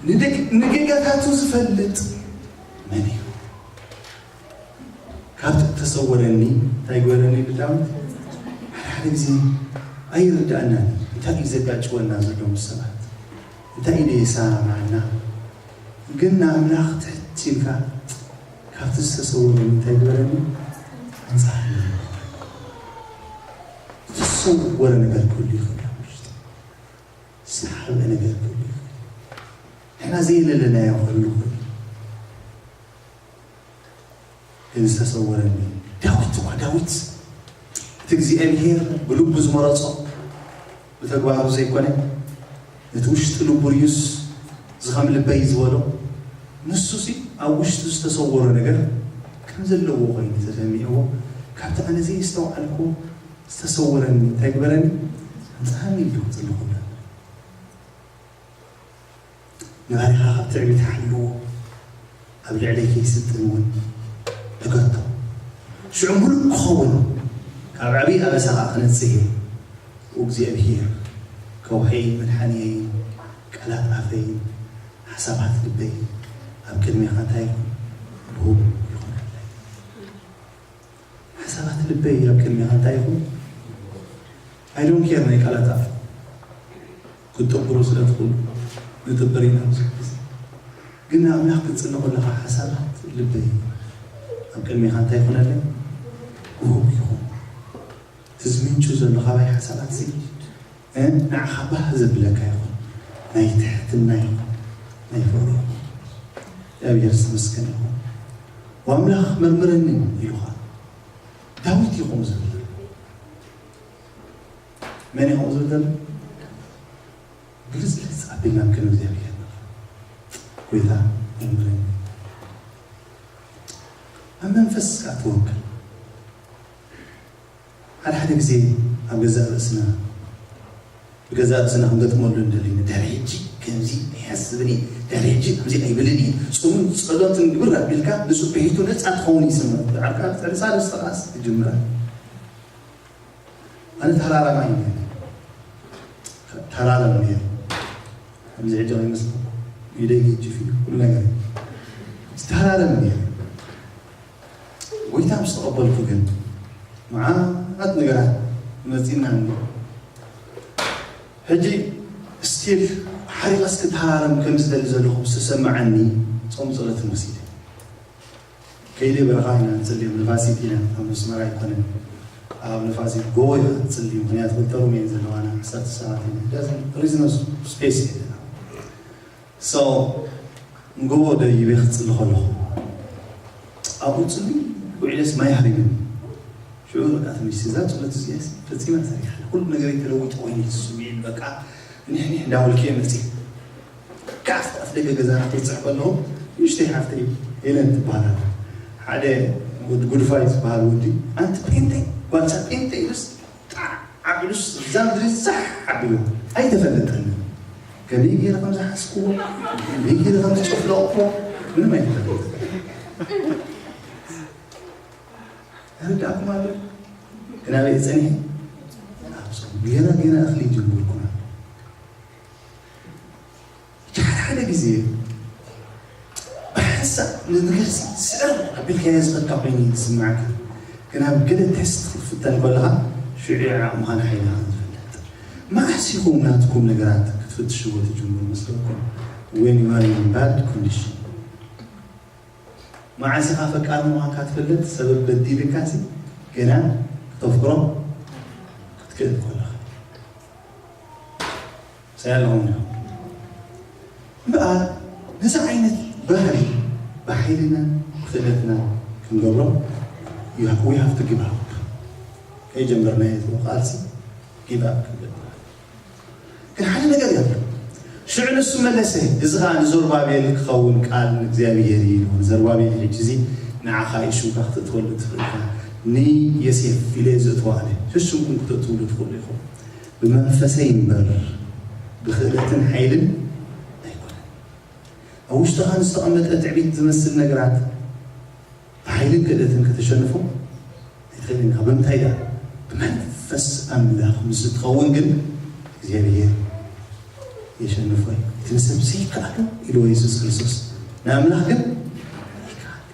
ንደግ-፣ ንጌጋታቱ ዝፈልጥ መን እዩ? ካብቲ እተሰወረኒ እንታይ ግበረኒ ይብል ዳዊት? ሓደ ሓደ ግዜ ኣይርድኣናን እዩ። እንታይ እዩ ዘጋጭወና ዘሎ ምስ ሰባት? እንታይ እዩ ዘይሰማማዓና? ግን ንኣምላኽ ትሕት ኢልካ ካብቲ ዝተሰወረኒ እንታይ ግበረኒ? ኣንጻረኒ። ዝተሰወረ ነገር ክህሉ ይኽእል ኣብ ውሽጢ። ዝተሓብአ ነገር ክህሉ ይኽእል። ንሕና ዘይለለናዮ ክህሉ ይኽእል። ግን ዝተሰወረኒ ዳዊት እኳ፣ ዳዊት እቲ እግዚኣብሔር ብልቡ ዝመረጾ ብተግባሩ ዘይኮነ፣ ነቲ ውሽጢ ልቡ ርዩስ ዝኸም ልበይ ዝበሎ፣ ንሱሲ ኣብ ውሽጡ ዝተሰወረ ነገር ከም ዘለዎ ኮይኑ ተሰሚዕዎ፣ ካብቲ ኣነ ዘየስተውዓልኩዎ ዝተሰወረኒ እንታይ ግበረኒ? ኣንጻሃኒ ኢሉ ዘለኹ። ንባሪኻ ካብ ትዕቢት ሓልዎ፣ ኣብ ልዕለይ ከይስልጥን እውን እገቶ። ሽዑ ምሉእ ክኸውን፣ ካብ ዓብዪ ኣበሳ ኸዓ ክነጽህ እየ። እግዚኣብሄር ከውሐይን መድሓንየይን፣ ቃላት ኣፈይን ሓሳባት ልበይን ኣብ ቅድሜኻ እንታይ ይኹን? ብሩህ ይኹነለይ። ሓሳባት ልበይ ኣብ ቅድሜኻ እንታይ ይኹን? I don't care ናይ ቃላት ኣፍ ክትጥብሩ ስለ ትኽእሉ ንጥብር ኢና ብዙሕ ግዜ። ግን ንኣምላኽ ክትጽሊ ከለኻ ሓሳባት ልበይ ኣብ ቅድሜኻ እንታይ ይኹነለይ? ብሩህ ይኹን። እቲ ዝምንጩ ዘሎ ካባይ ሓሳባት እዚ እ፣ ንዓኻ ባህ ዘብለካ ይኹን፣ ናይ ትሕትና ይኹን፣ ናይ ፍቕሪ ይኹን። እግዚኣብሔር ዝተመስገነ ይኹን። "ወኣምላኽ መርምረኒ" ኢሉኻ። ዳዊት እዩ ከምኡ ዝብል ዘሎ። መን እዩ ከምኡ ዝብል ዘሎ? ግልጽልጽ ኣቢልና ከም እግዚኣብሔር ንረኣ። "ጎይታ መርምረኒ፣ ኣብ መንፈስ ከኣ ተወከል፣ ሓደ ሓደ ግዜ ኣብ ገዛእ ርእስና ብገዛእ ርእስና ክንገጥመሉ እንደሊ፣ ድሕሪ ሕጂ ከምዚ ኣይሓስብን እየ፣ ድሕሪ ሕጂ ከምዚ ኣይብልን እየ። ጾምን ጸሎትን ግብር ኣቢልካ ንሱ ብሒቱ ነጻ ትኸውን ይስምዕ። ዓርካ ርእሳ ንስተቓስ ትጅምራ። ኣነ ተራራማ እዩ። ተራራም እየ። ከምዚ ሕጂ ይመስል ኢደይ ይጅፍ እዩ፣ ኩሉ ነገር ተራራም እየ። ጎይታ ምስ ተቐበልኩ ግን መዓት ነገራት መጺና እንዶ። ሕጂ ስቲል ሓሪቐስ ክተሃረም ከም ዝደሊ ዘለኹ ዝተሰማዓኒ ጾም ጸሎትን ወሲደ። ከይደ በረኻ ኢና ንጽልዮም፣ ንፋሲት ኢና፣ ኣብ መስመር ኣይኮነን። ኣብ ንፋሲት ጎቦ ኢኻ ትጽልዩ፣ ምኽንያቱ ክልተ ሩም እየን ዘለዋና፣ ዓሰርተ ሰባት ኢና። ዳዝን ሪዝኖስ ስፔስ የለና። ሶ ንጎቦ ደይበ ክጽሊ ከለኹ ኣብኡ ጽሊ ውዒለስ ማይ ሃሪምኒ። ሽዑ በቃ ትንሽ እዛ ጸሎት እዚኣስ ፈጺማ ሰሪሓ። ኩሉ ነገር ተለዊጡ ኮይኑ ስሚዒት በቃ ኒሕ ኒሕ እንዳበልኩ እየ መጺእ። ካብ ኣፍ ደገ ገዛና ክበጽሕ ከለኹ ንእሽተይ ሓፍተይ ሄለን ትበሃል ኣላ። ሓደ ወዲ ጉድፋይ ዝበሃል ወዲ ኣንቲ ጴንጤ ጓልሳ ጴንጤ ኢሉስ ጣዕ ኣቢሉስ እዛ ምድሪ ዛሕ ኣቢሉ ኣይተፈለጠኒ። ከመይ ገይረ ከም ዝሓዝክዎ፣ ከመይ ገይረ ከም ዝጨፍለቕክዎ ምንም ኣይተፈለጠኒ። ይርዳእኩም ኣሎ። ግን ኣበይ ጸኒሐ? ኣብ ጾም። ገና ገና እኽሊ ጀመርኩና። እቲ ሓደ ሓደ ግዜ ብሓንሳእ ንነገርሲ ስዕር ኣቢልካዮ ዝኸድካ ኮይኑ እዩ ዝስምዓካ። ግን ኣብ ገለ ቴስት ክትፍተን ከለኻ ሽዑ እዩ ዓቕምኻን ሓይልኻን ዝፍለጥ። መዓስ ኢኹም ናትኩም ነገራት ክትፍትሽዎ ትጅምሩ መስለኩም? When you are in bad condition። መዓስ ኢኻ ፈቃር ምዃንካ ትፈልጥ? ሰበብ በዲልካሲ ገና ክተፍቅሮ ክትክእል ከለኻ። ሳይ ኣለኹም ዶ? እምበኣር ነዚ ዓይነት ባህሪ ብሓይልና ብክእለትና ክንገብሮ you ha-, we have to give up። ከይጀመርናዮ እቲ ቃልሲ give up ክንብል። ግን ሓደ ነገር የብሉ። ሽዑ ንሱ መለሰ፣ እዚ ኸኣ ንዘሩባቤል ክኸውን ቃል እግዚኣብሔር እዩ። ንዘሩባቤል ሕጂ እዚ ንዓኻ እዩ ሽምካ ክተእትወሉ ትኽእል ኢኻ። ንየሴፍ ኢለ ዘእትዋ ኣነ። ሽሽምኩም ክተእትውሉ ትኽእሉ ኢኹም። ብመንፈሰይ እምበር ብኽእለትን ሓይልን ኣይኮነን። ኣብ ውሽጥኻ ንዝተቐመጠ ትዕቢት ዝመስል ነገራት ብሓይልን ክእለትን ከተሸንፎ ኣይትኽእልን ኢኻ። ብምንታይ ደኣ? ብመንፈስ ኣምላኽ ምስ እትኸውን ግን እግዚኣብሔር የሸንፎ እዩ። እቲ ንሰብ ዘይከኣሎ ኢልዎ የሱስ ክርስቶስ፣ ንኣምላኽ ግን ይከኣል።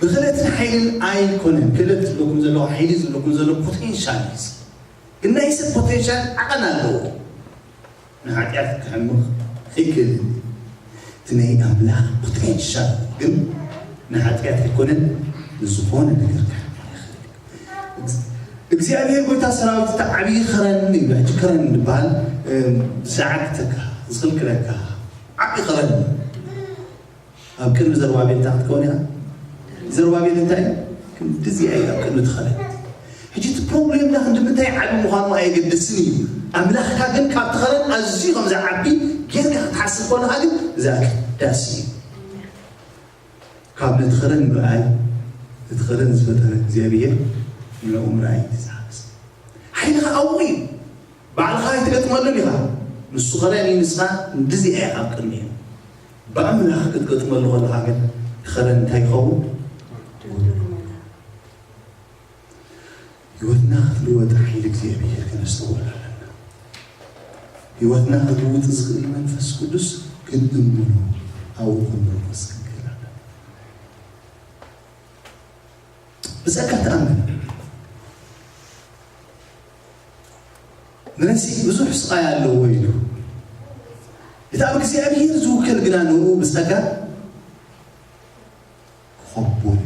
ብክእለትን ሓይልን ኣይኮነን። ክእለት ዝብለኩም ዘለኹ፣ ሓይሊ ዝብለኩም ዘለኹ ፖቴንሻል እዩ። ግን ናይ ሰብ ፖቴንሻል ዓቐን ኣለዎ። ንሓጢኣት ክሕምቕ ኣይክእልን። እቲ ናይ ኣምላኽ ፖቴንሻል ግን ንሓጢኣት ኣይኮነን፣ ንዝኾነ ነገር ክሕምቕ ይኽእል እዩ። እግዚኣብሔር ጎይታ ሰራዊት እቲ ዓብዪ ከረን እዩ። ሕጂ ከረን ዝበሃል፣ እም፣ ዝዓግተካ፣ ዝኽልክለካ ዓብዪ ከረን እዩ። ኣብ ቅድሚ ዘሩባቤል እንታይ ክትከውን ኢኻ? ዘሩባቤል እንታይ እዩ? ክንድዚ እዩ ኣብ ቅድሚ እቲ ኸረን። ሕጂ እቲ ፕሮብሌምና ክንዲ ምንታይ ዓቢ ምዃኑ ኣየገድስን እዩ። ኣምላኽካ ግን ካብቲ ኸረን ኣዝዩ ከም ዝዓቢ ጌርካ ክትሓስብ ከለኻ ግን እዚ ኣገዳሲ እዩ። ካብ ነቲ ኸረን ምርኣይ፣ እቲ ኸረን ዝፈጠረ እግዚኣብሔር ንዕኡ ምርኣይ እዩ ዝሓግዝ። ሓይልኻ ኣብኡ እዩ። ባዕልኻ ኣይትገጥመሉን ኢኻ። ንሱ ኸረን እዩ፣ ንስኻ ክንድዚ ኢኻ ኣብ ቅድሚኡ። ብኣምላኽ ክትገጥመሉ ከለኻ ግን እቲ ኸረን እንታይ ይኸውን? ህይወትና ክትልወጥ ሓይሊ እግዚኣብሔር ከነስተውዕል ኣለና። ህይወትና ክልውጥ ዝኽእል መንፈስ ቅዱስ ክንእምኖ፣ ኣብኡ ክንምርኮስ ክንክእል ኣለና። ብጸጋ ተኣመን። ንነፍሲ ብዙሕ ስቓይ ኣለዎ ኢሉ። እቲ ኣብ እግዚኣብሔር ዝውከል ግና ንኡ ብጸጋ ክኸቦ እዩ።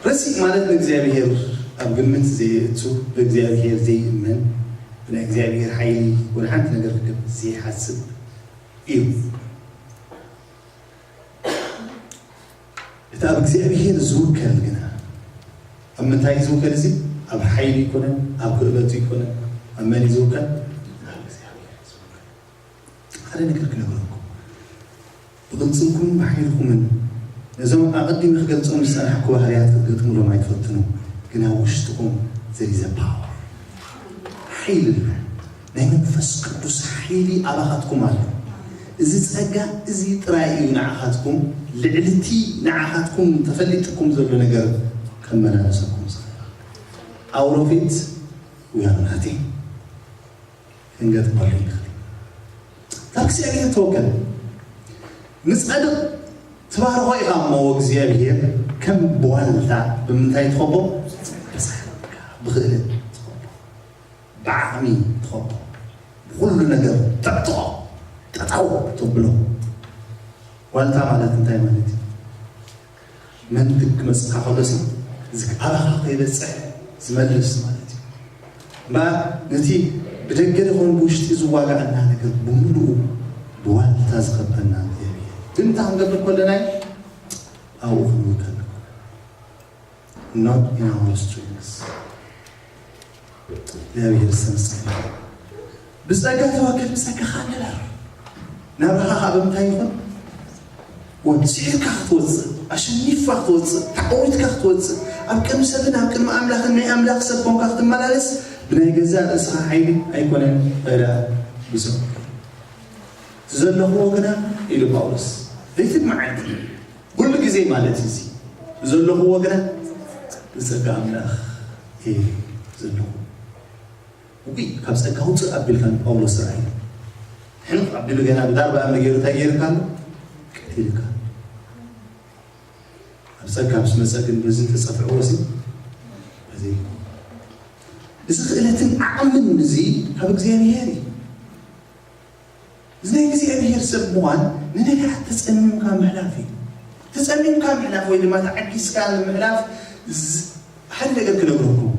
ረሲእ ማለት ንእግዚኣብሔር ኣብ ግምት ዘየእቱ፣ ብእግዚኣብሔር ዘይእመን፣ ብናይ እግዚኣብሔር ሓይሊ ወላ ሓንቲ ነገር ክገብር ዘይሓስብ እዩ። እቲ ኣብ እግዚኣብሔር ዝውከል ግና፣ ኣብ ምንታይ እዩ ዝውከል? እዚ ኣብ ሓይሊ ኣይኮነን፣ ኣብ ክእለቱ ኣይኮነን። ኣብ መን እዩ ዝውከል? ኣብ እግዚኣብሔር እዩ ዝውከል። ሓደ ነገር ክነግረኩም፣ ብቕልጽምኩምን ብሓይልኩምን ነዞም ኣቐዲመ ክገልጾም ዝጸናሕኩ ባህርያት ክትገጥሙሎም ኣይትፈትኑ። ግን ኣብ ውሽጥኹም there is a power ሓይሊ ኣሎ። ናይ መንፈስ ቅዱስ ሓይሊ ኣባኻትኩም ኣሎ። እዚ ጸጋ እዚ ጥራይ እዩ ንዓኻትኩም ልዕሊ እቲ ንዓኻትኩም ተፈሊጥኩም ዘሎ ነገር ከመላለሰኩም ዝኽእል። Out of it we are nothing። ክንገጥመሉ ንኽእል። ካብ እግዚኣብሔር ተወከል። ንጻድቕ ትባርኾ ኢኻ እሞ እግዚኣብሔር ከም ብዋልታ ብምንታይ ትኸቦ? ብጸጋ፣ ብኽእለት ትኸቦ፣ ብዓቕሚ ትኸቦ፣ ብኹሉ ነገር ተዕጥቖ፣ ጠጠው ተብሎ። ዋልታ ማለት እንታይ ማለት እዩ? መን ክመጽእካ ከሎሲ እዚ ኣባኻ ከይበጽሕ ዝመልስ ማለት እዩ። እምበኣር ነቲ ብደገ ይኹን ብውሽጢ ዝዋጋኣና ነገር ብምሉኡ ብዋልታ ዝኸበና እግዚኣብሔር። ግን እንታይ ክንገብር ከለና እዩ? ኣብኡ ክንውከል። Not in our strength። እግዚኣብሔር ዝተመስገነ። ብጸጋ ተወከል፣ ብጸጋኻ ንበር። ናብራኻ ካብ ምንታይ ይኹን? ወ-፣ ስዒርካ ክትወጽእ፣ ኣሸኒፍካ ክትወጽእ፣ ተዓዊትካ ክትወጽእ፣ ኣብ ቅድሚ ሰብን ኣብ ቅድሚ ኣምላኽን ናይ ኣምላኽ ሰብ ኮንካ ክትመላለስ ብናይ ገዛእ ርእስኻ ሓይሊ ኣይኮነን። እዳ ብጾም ዘለኹዎ ግና ኢሉ ጳውሎስ፣ ለይትን መዓልትን ኩሉ ግዜ ማለት እዩ። እዚ ዘለኹዎ ግና ብጸጋ ኣምላኽ እየ ዘለኹ። ውይ፣ ካብ ጸጋ ውጽእ ኣቢልካ ንጳውሎስ ርኣይ። ሕንቕ ኣቢሉ ገና ብዳርባ እምኒ ገይሩ እንታይ ገይሩካ ኣሎ? ቀቲሉካ። ኣብ ጸጋ ምስ መጸ ግን በዚ ተጸፍዕዎ ሲ በዚ እዚ ክእለትን ዓቕምን እዚ ካብ እግዚኣብሔር እዩ። እዚ ናይ እግዚኣብሔር ሰብ ምዃን ንነገራት ተጸሚምካ ምሕላፍ እዩ። ተጸሚምካ ምሕላፍ ወይ ድማ ተዓጊስካ ንምሕላፍ ዝ-፣ ሓደ ነገር ክነግረኩም።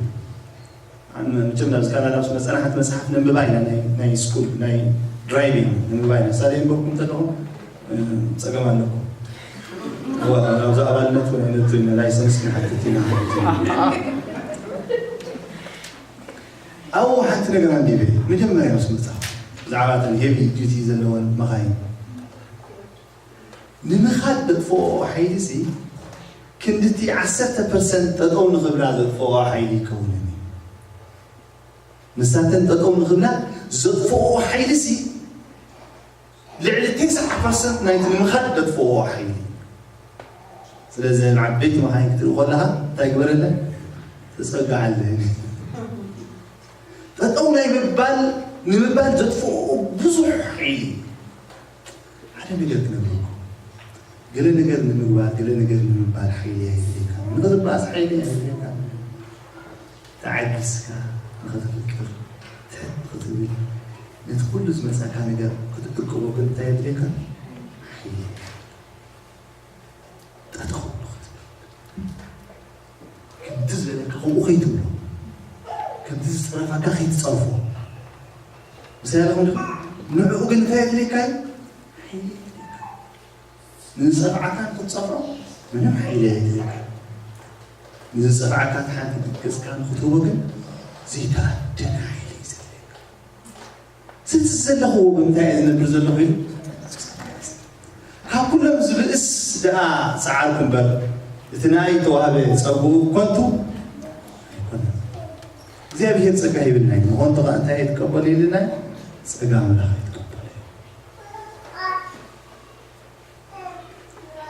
ኣነ መቸም ናብዚ ካናዳ ምስ መጸና ሓንቲ መጽሓፍ ነንብባ ኢና፣ ናይ፣ ናይ ስኩል፣ ናይ ድራይቪንግ ነንብባ ኢና። እሳ ደይ ንበብኩም እንተለኹም፣ እ፣ ጸገም ኣለኩም። እዋ፣ ናብዚ ኣባልነት ወይ ነቲ ላይሰንስ ንሓትት ኢና። ኣብኡ ሓንቲ ነገር ኣንቢበ፣ መጀመርያ ምስ መጻኹ፣ ብዛዕባ እተን ሄቪ ዲዩቲ ዘለወን መኻይን። ንምኻድ ዘጥፍኦ ሓይሊ ሲ፣ ክንድቲ ዓሰርተ ፐርሰንት ጠጠው ንኽብላ ዘጥፍኦ ሓይሊ ይከውንን እዩ። ንሳተን ጠጠው ንኽብላ ዘጥፍኦ ሓይሊ ሲ፣ ልዕሊ ተስዓ ፐርሰንት ናይቲ ንምኻድ ዘጥፍኦ ሓይሊ። ስለዚ ንዓበይቲ መኻይን ክትርኢ ከለኻ እንታይ ግበረለን? ተጸግዓለን። ጠጠው ናይ ምባል፣ ንምባል ዘጥፍኦ ብዙሕ ሓይሊ። ሓደ ነገር ክነግረኩም። ገለ ነገር ንምግባር፣ ገለ ነገር ንምባል ሓይሊ ኣየድልየካን። ንኽትበኣስ ሓይሊ ኣየድልየካን። ተዓጊስካ ንኽትፍቅር፣ ትሕት ንኽትብል፣ ነቲ ኩሉ ዝመጻካ ነገር ክትዕቅቦ ግን እንታይ የድልየካ? ሓይሊ። ጠጠው ንኽትብል። ከምቲ ዝበለካ ከምኡ ከይትብሎ። ከምቲ ዝጸረፋካ ከይትጸርፎ። ምሳሌ ንዕኡ ግን እንታይ የድልየካ እዩ? ሓይሊ የድልየካ። ንዝጸፍዓካ ንኽትጸፍዖ ምንም ሓይሊ ኣየድልየካ። ንዝጸፍዓካ እቲ ሓንቲ ገጽካ ንኽትህቦ ግን ዘይተኣደነ ሓይሊ እዩ ዘድልየካ። ስልሲ ዘለኽዎ ብምንታይ እየ ዝነብር ዘለኹ ኢሉ። ካብ ኩሎም ዝብእስ ደኣ ጸዓርኩ እምበር፣ እቲ ንኣይ እተዋህበ ጸግኡ ከንቱ ኣይኮነን። እግዚኣብሔር ጸጋ ይብልና እዩ። ንኾንቱ ኸኣ እንታይ እየ ትቀበሉ ኢልና? ጸጋ ኣምላኽ እየ ትቀበሉ።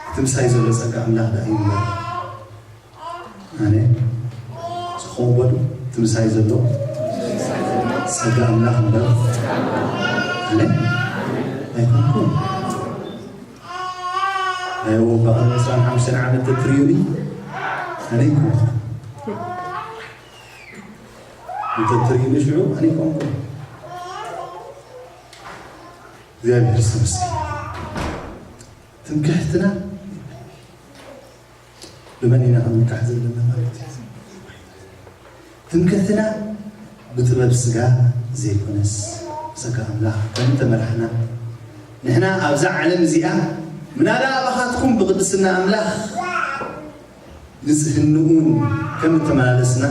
እቲ ምሳይ ዘሎ ጸጋ ኣምላኽ ደኣ እዩ እምበር። ኣነ ዝኾን በሉ፣ እቲ ምሳይ ዘሎ ጸጋ ኣምላኽ እምበር። ኣነ ኣይኮንኩን። ናይ ወባቕን ዕስራን ሓሙሽተን ዓመት ተትርእዩኒ፣ ኣነ ኣይኮንኩን። እንተትርእዩኒ ሽዑ፣ ኣነ ኣይኮንኩን። እግዚኣብሔር ዝተመስገነ። ትምክሕትና ብመን ኢና ክንምካሕ ዘለና ማለት እዩ? ትምክሕትና ብጥበብ ስጋ ዘይኮነስ፣ ብጸጋ ኣምላኽ ከም እተመራሕና፣ ንሕና ኣብዛ ዓለም እዚኣ ምናዳ ኣባኻትኩም ብቅድስና ኣምላኽ ንጽህንኡን ከም እተመላለስና፣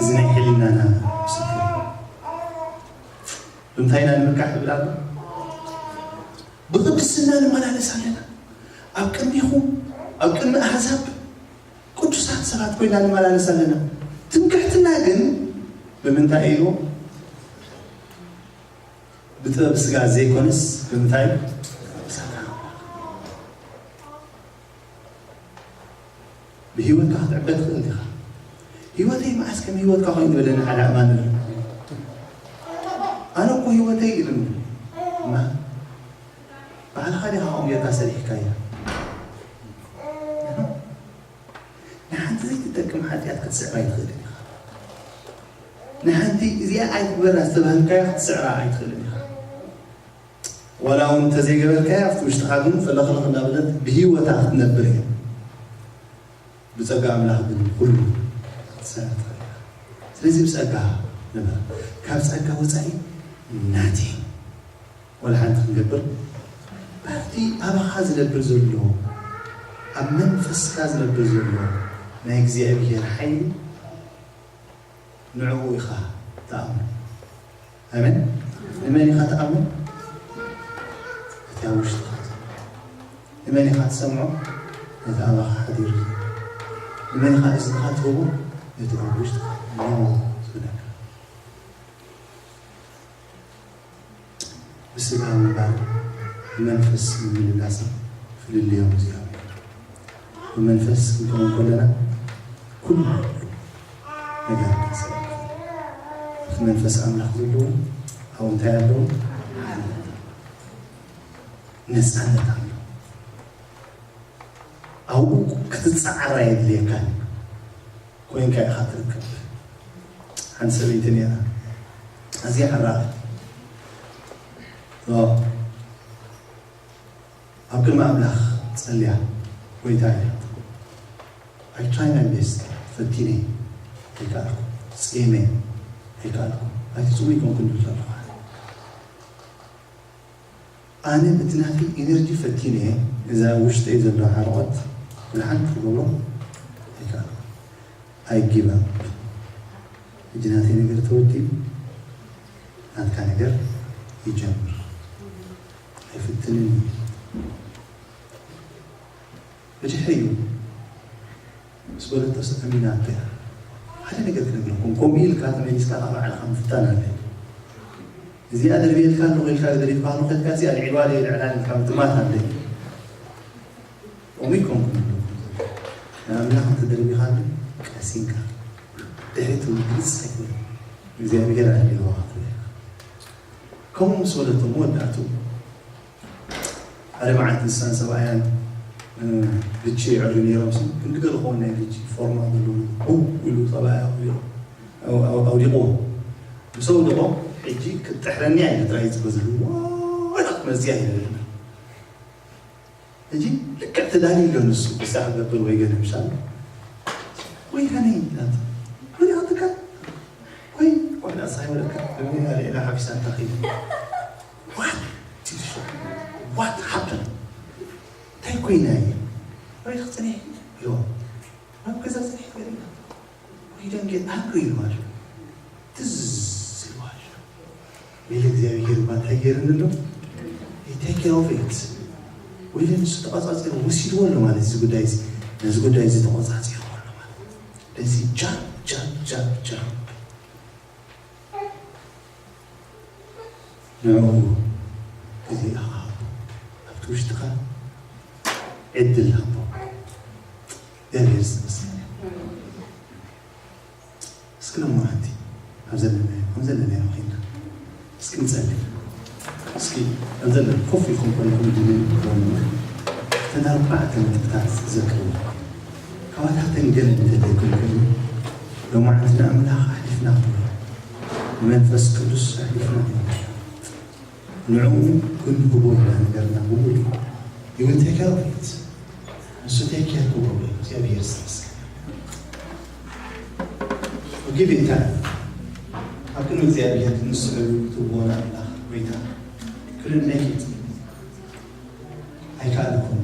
እዚ ናይ ሕልናና ምስክር እዩ። ብምንታይ ኢና ንምካሕ ይብል ኣሎ? ብቅድስና ንመላለስ ኣለና። ኣብ ቅድሚኹም፣ ኣብ ቅድሚ ኣህዛብ ቅዱሳት ሰባት ኮይና ንመላለስ ኣለና። ትምክሕትና ግን ብምንታይ ኢሉ? ብጥበብ ስጋ ዘይኮነስ ብምንታይ? ብህይወትካ ክትዕበ ትኽእል ዲኻ? ህይወተይ መዓስ ከም ህይወትካ ኮይኑ ዝበለኒ ሓደ ኣማን ኣሎ። ኣነ እኮ ህይወተይ ኢሉኒ። እማ ባዕልኻ ዲኻ ከምኡ ጌርካ ሰሪሕካያ? ንሓንቲ ዘይትጠቅም ሓጢኣት ክትስዕራ ኣይትኽእልን ኢኻ። ንሓንቲ እዚኣ ኣይትግበራ ዝተባህልካያ ክትስዕራ ኣይትኽእልን ኢኻ። ዋላ እውን እንተዘይገበርካያ ኣብቲ ውሽጥኻ ግን ፈለኽለኽ እንዳበለት ብህይወታ ክትነብር እያ። ብጸጋ ኣምላኽ ግን ኩሉ ክትስዕር ትኽእል ኢኻ። ስለዚ ብጸጋ ንበር። ካብ ጸጋ ወጻኢ ናቲ ወላ ሓንቲ ክንገብር፣ ኣብቲ ኣባኻ ዝነብር ዘሎ፣ ኣብ መንፈስካ ዝነብር ዘሎ ናይ እግዚኣብሔር ሓይሊ ንዕኡ ኢኻ ትኣምኖ። ኣሜን። ንመን ኢኻ ትኣምኖ? እቲ ኣብ ውሽጥኻ ዘሎ። ንመን ኢኻ ትሰምዖ? ነቲ ኣባኻ ሓዲሩ ዘሎ። ንመን ኢኻ እዝንኻ ትህቦ? ነቲ ኣብ ውሽጥኻ እነሆ ዝብለካ። ብስጋ ምንባር ብመንፈስ ምምልላስ ፍልልዮም እዚኦም እዮም። ብመንፈስ ክንከውን ከለና ኩሉ ነገር ክንሰብ እቲ መንፈስ ኣምላኽ ዘለዎ ኣብኡ እንታይ ኣለዎ? ሓርነት፣ ነፃነት ኣሎ። ኣብኡ ክትፀዓር ኣየድልየካን ኮይንካ ኢኻ ትርከብ። ሓንቲ ሰበይቲ ነይራ ኣዝያ ሕራቕ ኣብ ቅድሚ ኣምላኽ ጸልያ፣ ጎይታ እያ። I try my best፣ ፈቲነ ኣይከኣልኩ፣ ጼመ ኣይከኣልኩ፣ ኣይትጽሙ ይኮንኩ እንድል ዘለኹ። ኣነ እቲ ናተይ ኢነርጂ ፈቲነ እየ፣ እዛ ውሽጠይ ዘሎ ሓርቐት ብሓንቲ ክገብሮ ኣይከኣልኩ። I give up። ሕጂ ናተይ ነገር ተወዲኡ ናትካ ነገር ይጀምር። ኣይፍትንን እዩ። ብድሕሪኡ ምስ በለቶስ ኣሚና ኣቢያ ሓደ ነገር ክነግረኩም፣ ከምኡ ኢልካ ተመሊስካ ካብ ባዕልኻ ምፍታን ኣለ። እዚኣ ደርብየልካ ኣለኹ ኢልካ ደሪፍካ ኣለኹ ኢልካ እዚኣ ልዕልዋ ደይ ልዕላ ኢልካ ምጥማት ኣለ። ከምኡ ይኮንኩም ኣለኹ። ንኣምላኽ እንተደርቢኻሉ ቀሲንካ ድሕሪት ግልጽ ኣይኮነ እግዚኣብሔር ኣልዋ ክትብል ኢኻ። ከምኡ ምስ በለቶም መወዳእቱ ሓደ መዓልቲ ንሳን ሰብኣያን ልቺ ይዕርዩ ነይሮም። ሲ ክንዲ ገለ ኾን ናይ ልቺ ፎርማ ዘለዎ ው ኢሉ ሰብኣያ ኣውዲቕዎ። ምስ ኣውድቖ ሕጂ ክትጥሕረኒ እያ ኢለ ጥራይ ዝገዝሉ ዋላ ክትመፅያ ይደለና። ሕጂ ልክዕ ተዳልዩ ኣሎ ንሱ ክሳዕ ገብር ወይ ገለ ምሻል ወይ ከነይ ናት ወይ ኣትካ ወይ ዋላ ሳይ ወለካ ብመያ ሌላ ሓፊሳ እንታኺ What did you? What happened? እንታይ ኮይና እየ? ኣበይ ክፅንሕ ኢልዋ ኣብ ገዛ ፅንሕ ገሪና We don't get angry ኢልዋ ኣሎ ትዝ ኢልዋ ኣሎ ኢለ እግዚኣብሔር እባ እንታይ ገይርኒ ኣሎ take care of it ወይ ንሱ ተቋፃፂሩ ወሲድዎ ኣሎ ማለት እዚ ጉዳይ እዚ ነዚ ጉዳይ እዚ ተቆፃፂርዎ ኣሎ ማለት ነዚ ጃ ጃ ጃ ጃ ንዕኡ ግዜ ኢኻ ሃቦ ኣብቲ ውሽጥኻ ዕድል ሃቦ እግዚኣብሔር ዝተመስገነ እስኪ ሎማዓንቲ ኣብ ዘለናዮ ከም ዘለናዮ ኮይና እስኪ ንጸሊ እስኪ ኣብ ዘለና ኮፍ ኢልኩም ኮይንኩም ድንን ትኾኑ ተን ኣርባዕተ ነጥብታት ዘክርዎ ካባታተን ገለ እንተዘይኮንኩም ሎማዓንቲ ንኣምላኽ ኣሕሊፍና ክብሎ ንመንፈስ ቅዱስ ኣሕሊፍና ንዕኡ ክንህቦ ኢና ነገርና ብምሉ ይብል ቴክ ኬር ኦፍ ኢት ንሱ ቴክ ኬር ክብሎ እግዚኣብሔር ዝተመስገነ ጊቪ ኢት ታይም ኣብ ቅድሚ እግዚኣብሔር ንስዕሉ ትብዎን ኣምላኽ ጎይታ ክልነኪት ኣይከኣልኩም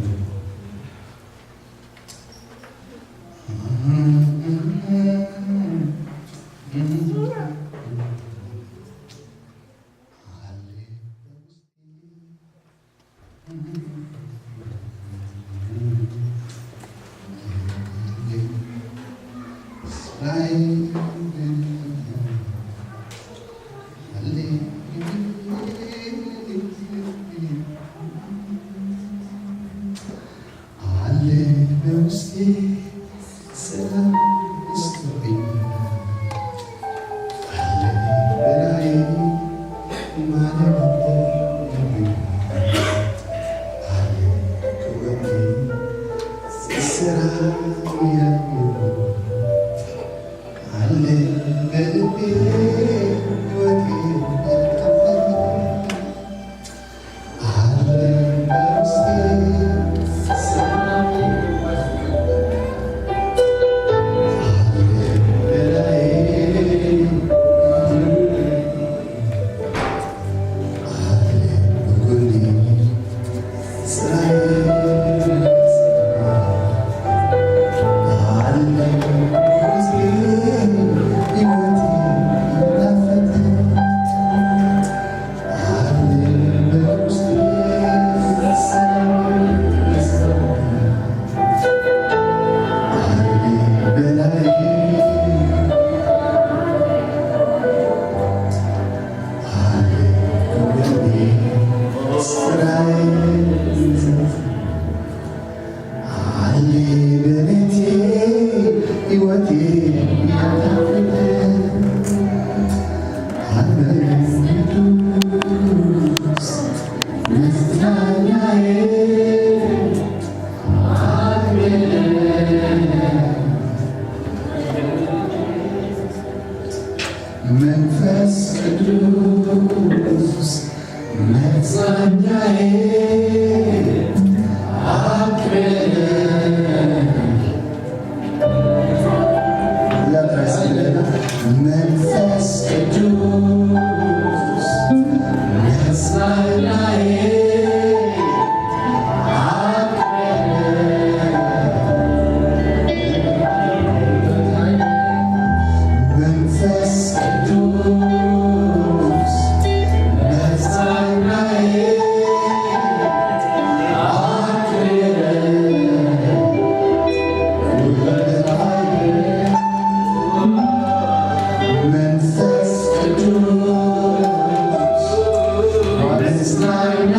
ሰላም ምስጢር ኣለ በላይ ማለት ኣለ ክወዲ ሰላም ያዩ ኣለ በልቤ ወዲ መንፈስ ቅዱስ መጽናኛዬ ኣክብር። መንፈስ ቅዱስ መጽናኛዬ መንፈስ ቅዱስ መጽናኛዬ መንፈስ ቅዱስ መጽናኛ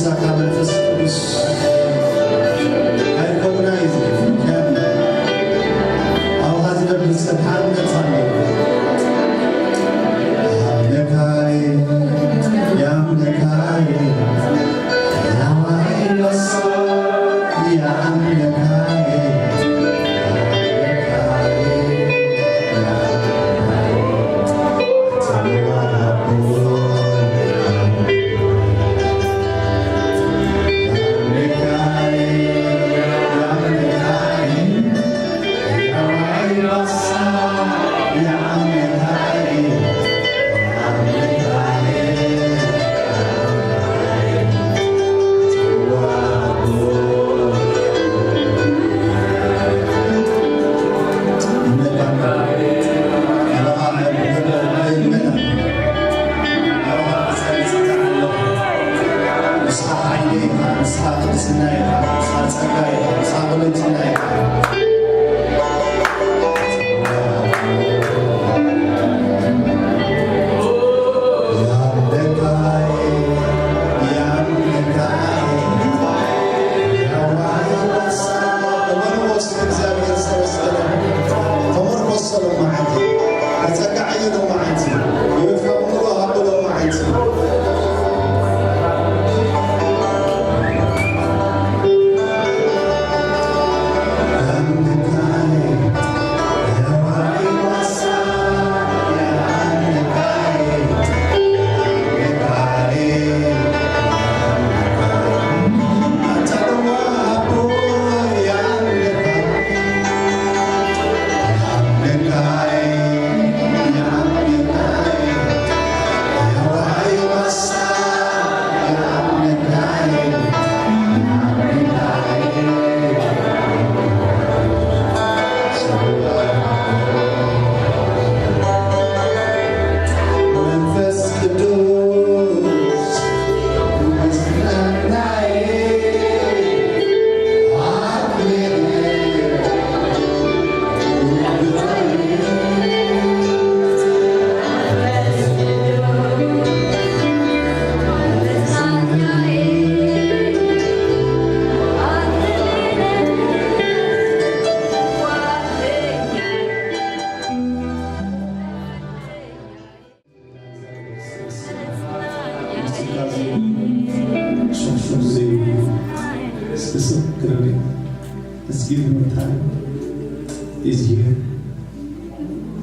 ጸጋ መንፈስ ቅዱስ ኣይኮናይ ከም ኣብኻ ዝነብር ጸድሓን መጻን ኣምለካይ የኣምለካይ ያዋይ መሳ የኣምለካይ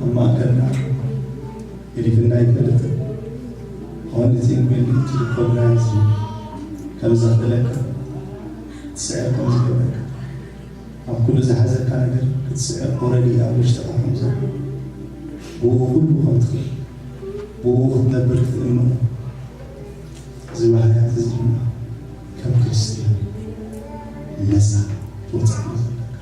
ኣብ ማእከልና ገዲፍና ኣይፈልጥን። Only thing we need to recognize you. ከም ዘኽእለካ፣ ክትስዕር ከም ዝገብረካ፣ ኣብ ኩሉ ዝሓዘካ ነገር ክትስዕር already ኣብ ውሽጥኻ ከም ዘሎ፣ ብኡ ኩሉ ከም ትኽእል፣ ብኡ ክትነብር ክትእምኖ፣ እዚ ባህርያት እዚ ድማ ከም ክርስትያን ነጻ ትወጽእ ዘለካ።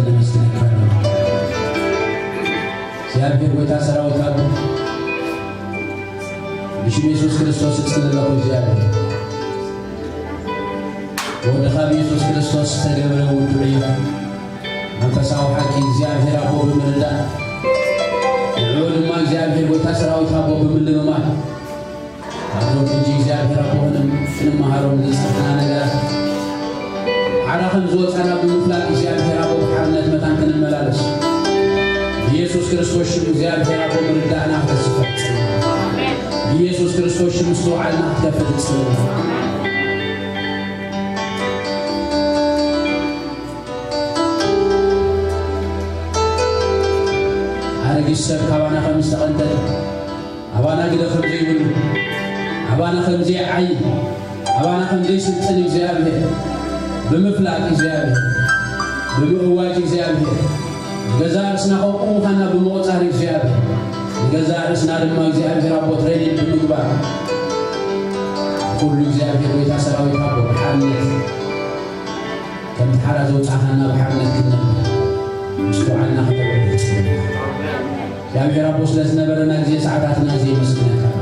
ነመስግነካ ኣለና። እግዚኣብሔር ጐይታ ሰራዊት ኣቦ፣ ብሽም የሱስ ክርስቶስ እጽሊ ኣለኹ። እግዚኣብሔር ወድኻ ብየሱስ ክርስቶስ ዝተገብረ ውዱእ እዩ። መንፈሳዊ ሓቂ እግዚኣብሔር ኣቦ ብምርዳእ፣ ንዕኡ ድማ እግዚኣብሔር ጐይታ ሰራዊት ኣቦ ብምልምማድ፣ ካብዞም ሕጂ እግዚኣብሔር ኣቦ ክንም-፣ ክንመሃሮም ዝጸናሕና ነገራት ሓራ ከም ዝወጻና ብምፍላጥ እግዚኣብሔር ኣቦ ብሓርነት መታን ክንመላለስ ብየሱስ ክርስቶስ ሽም እግዚኣብሔር ኣቦ ምርዳእና ክተስፍሕ ጽልእ። ብየሱስ ክርስቶስ ሽም ምስትውዓልና ክትከፍት ጽልእ። ኣረጊት ሰብ ካባና ከም ዝተቐንጠጠ፣ ኣባና ግደ ከም ዘይብሉ፣ ኣባና ከም ዘይዓዪ፣ ኣባና ከም ዘይስልጥን እግዚኣብሔር ብምፍላጥ እግዚኣብሔር ብምእዋጅ እግዚኣብሔር ንገዛእ ርእስና ከምኡ ምዃንና ብምቑጻር እግዚኣብሔር ንገዛእ ርእስና ድማ እግዚኣብሔር ኣቦ ትሬኒንግ ብምግባር ኩሉ እግዚኣብሔር ጐይታ ሰራዊት ኣቦ ብሓርነት ከምቲ ሓራ ዘውጻእኻና ብሓርነት ክንነብር ምስትውዓልና ክተበርህ ጽልእ። እግዚኣብሔር ኣቦ ስለ ዝነበረና ግዜ ሰዓታትና ግዜ የመስግነካ።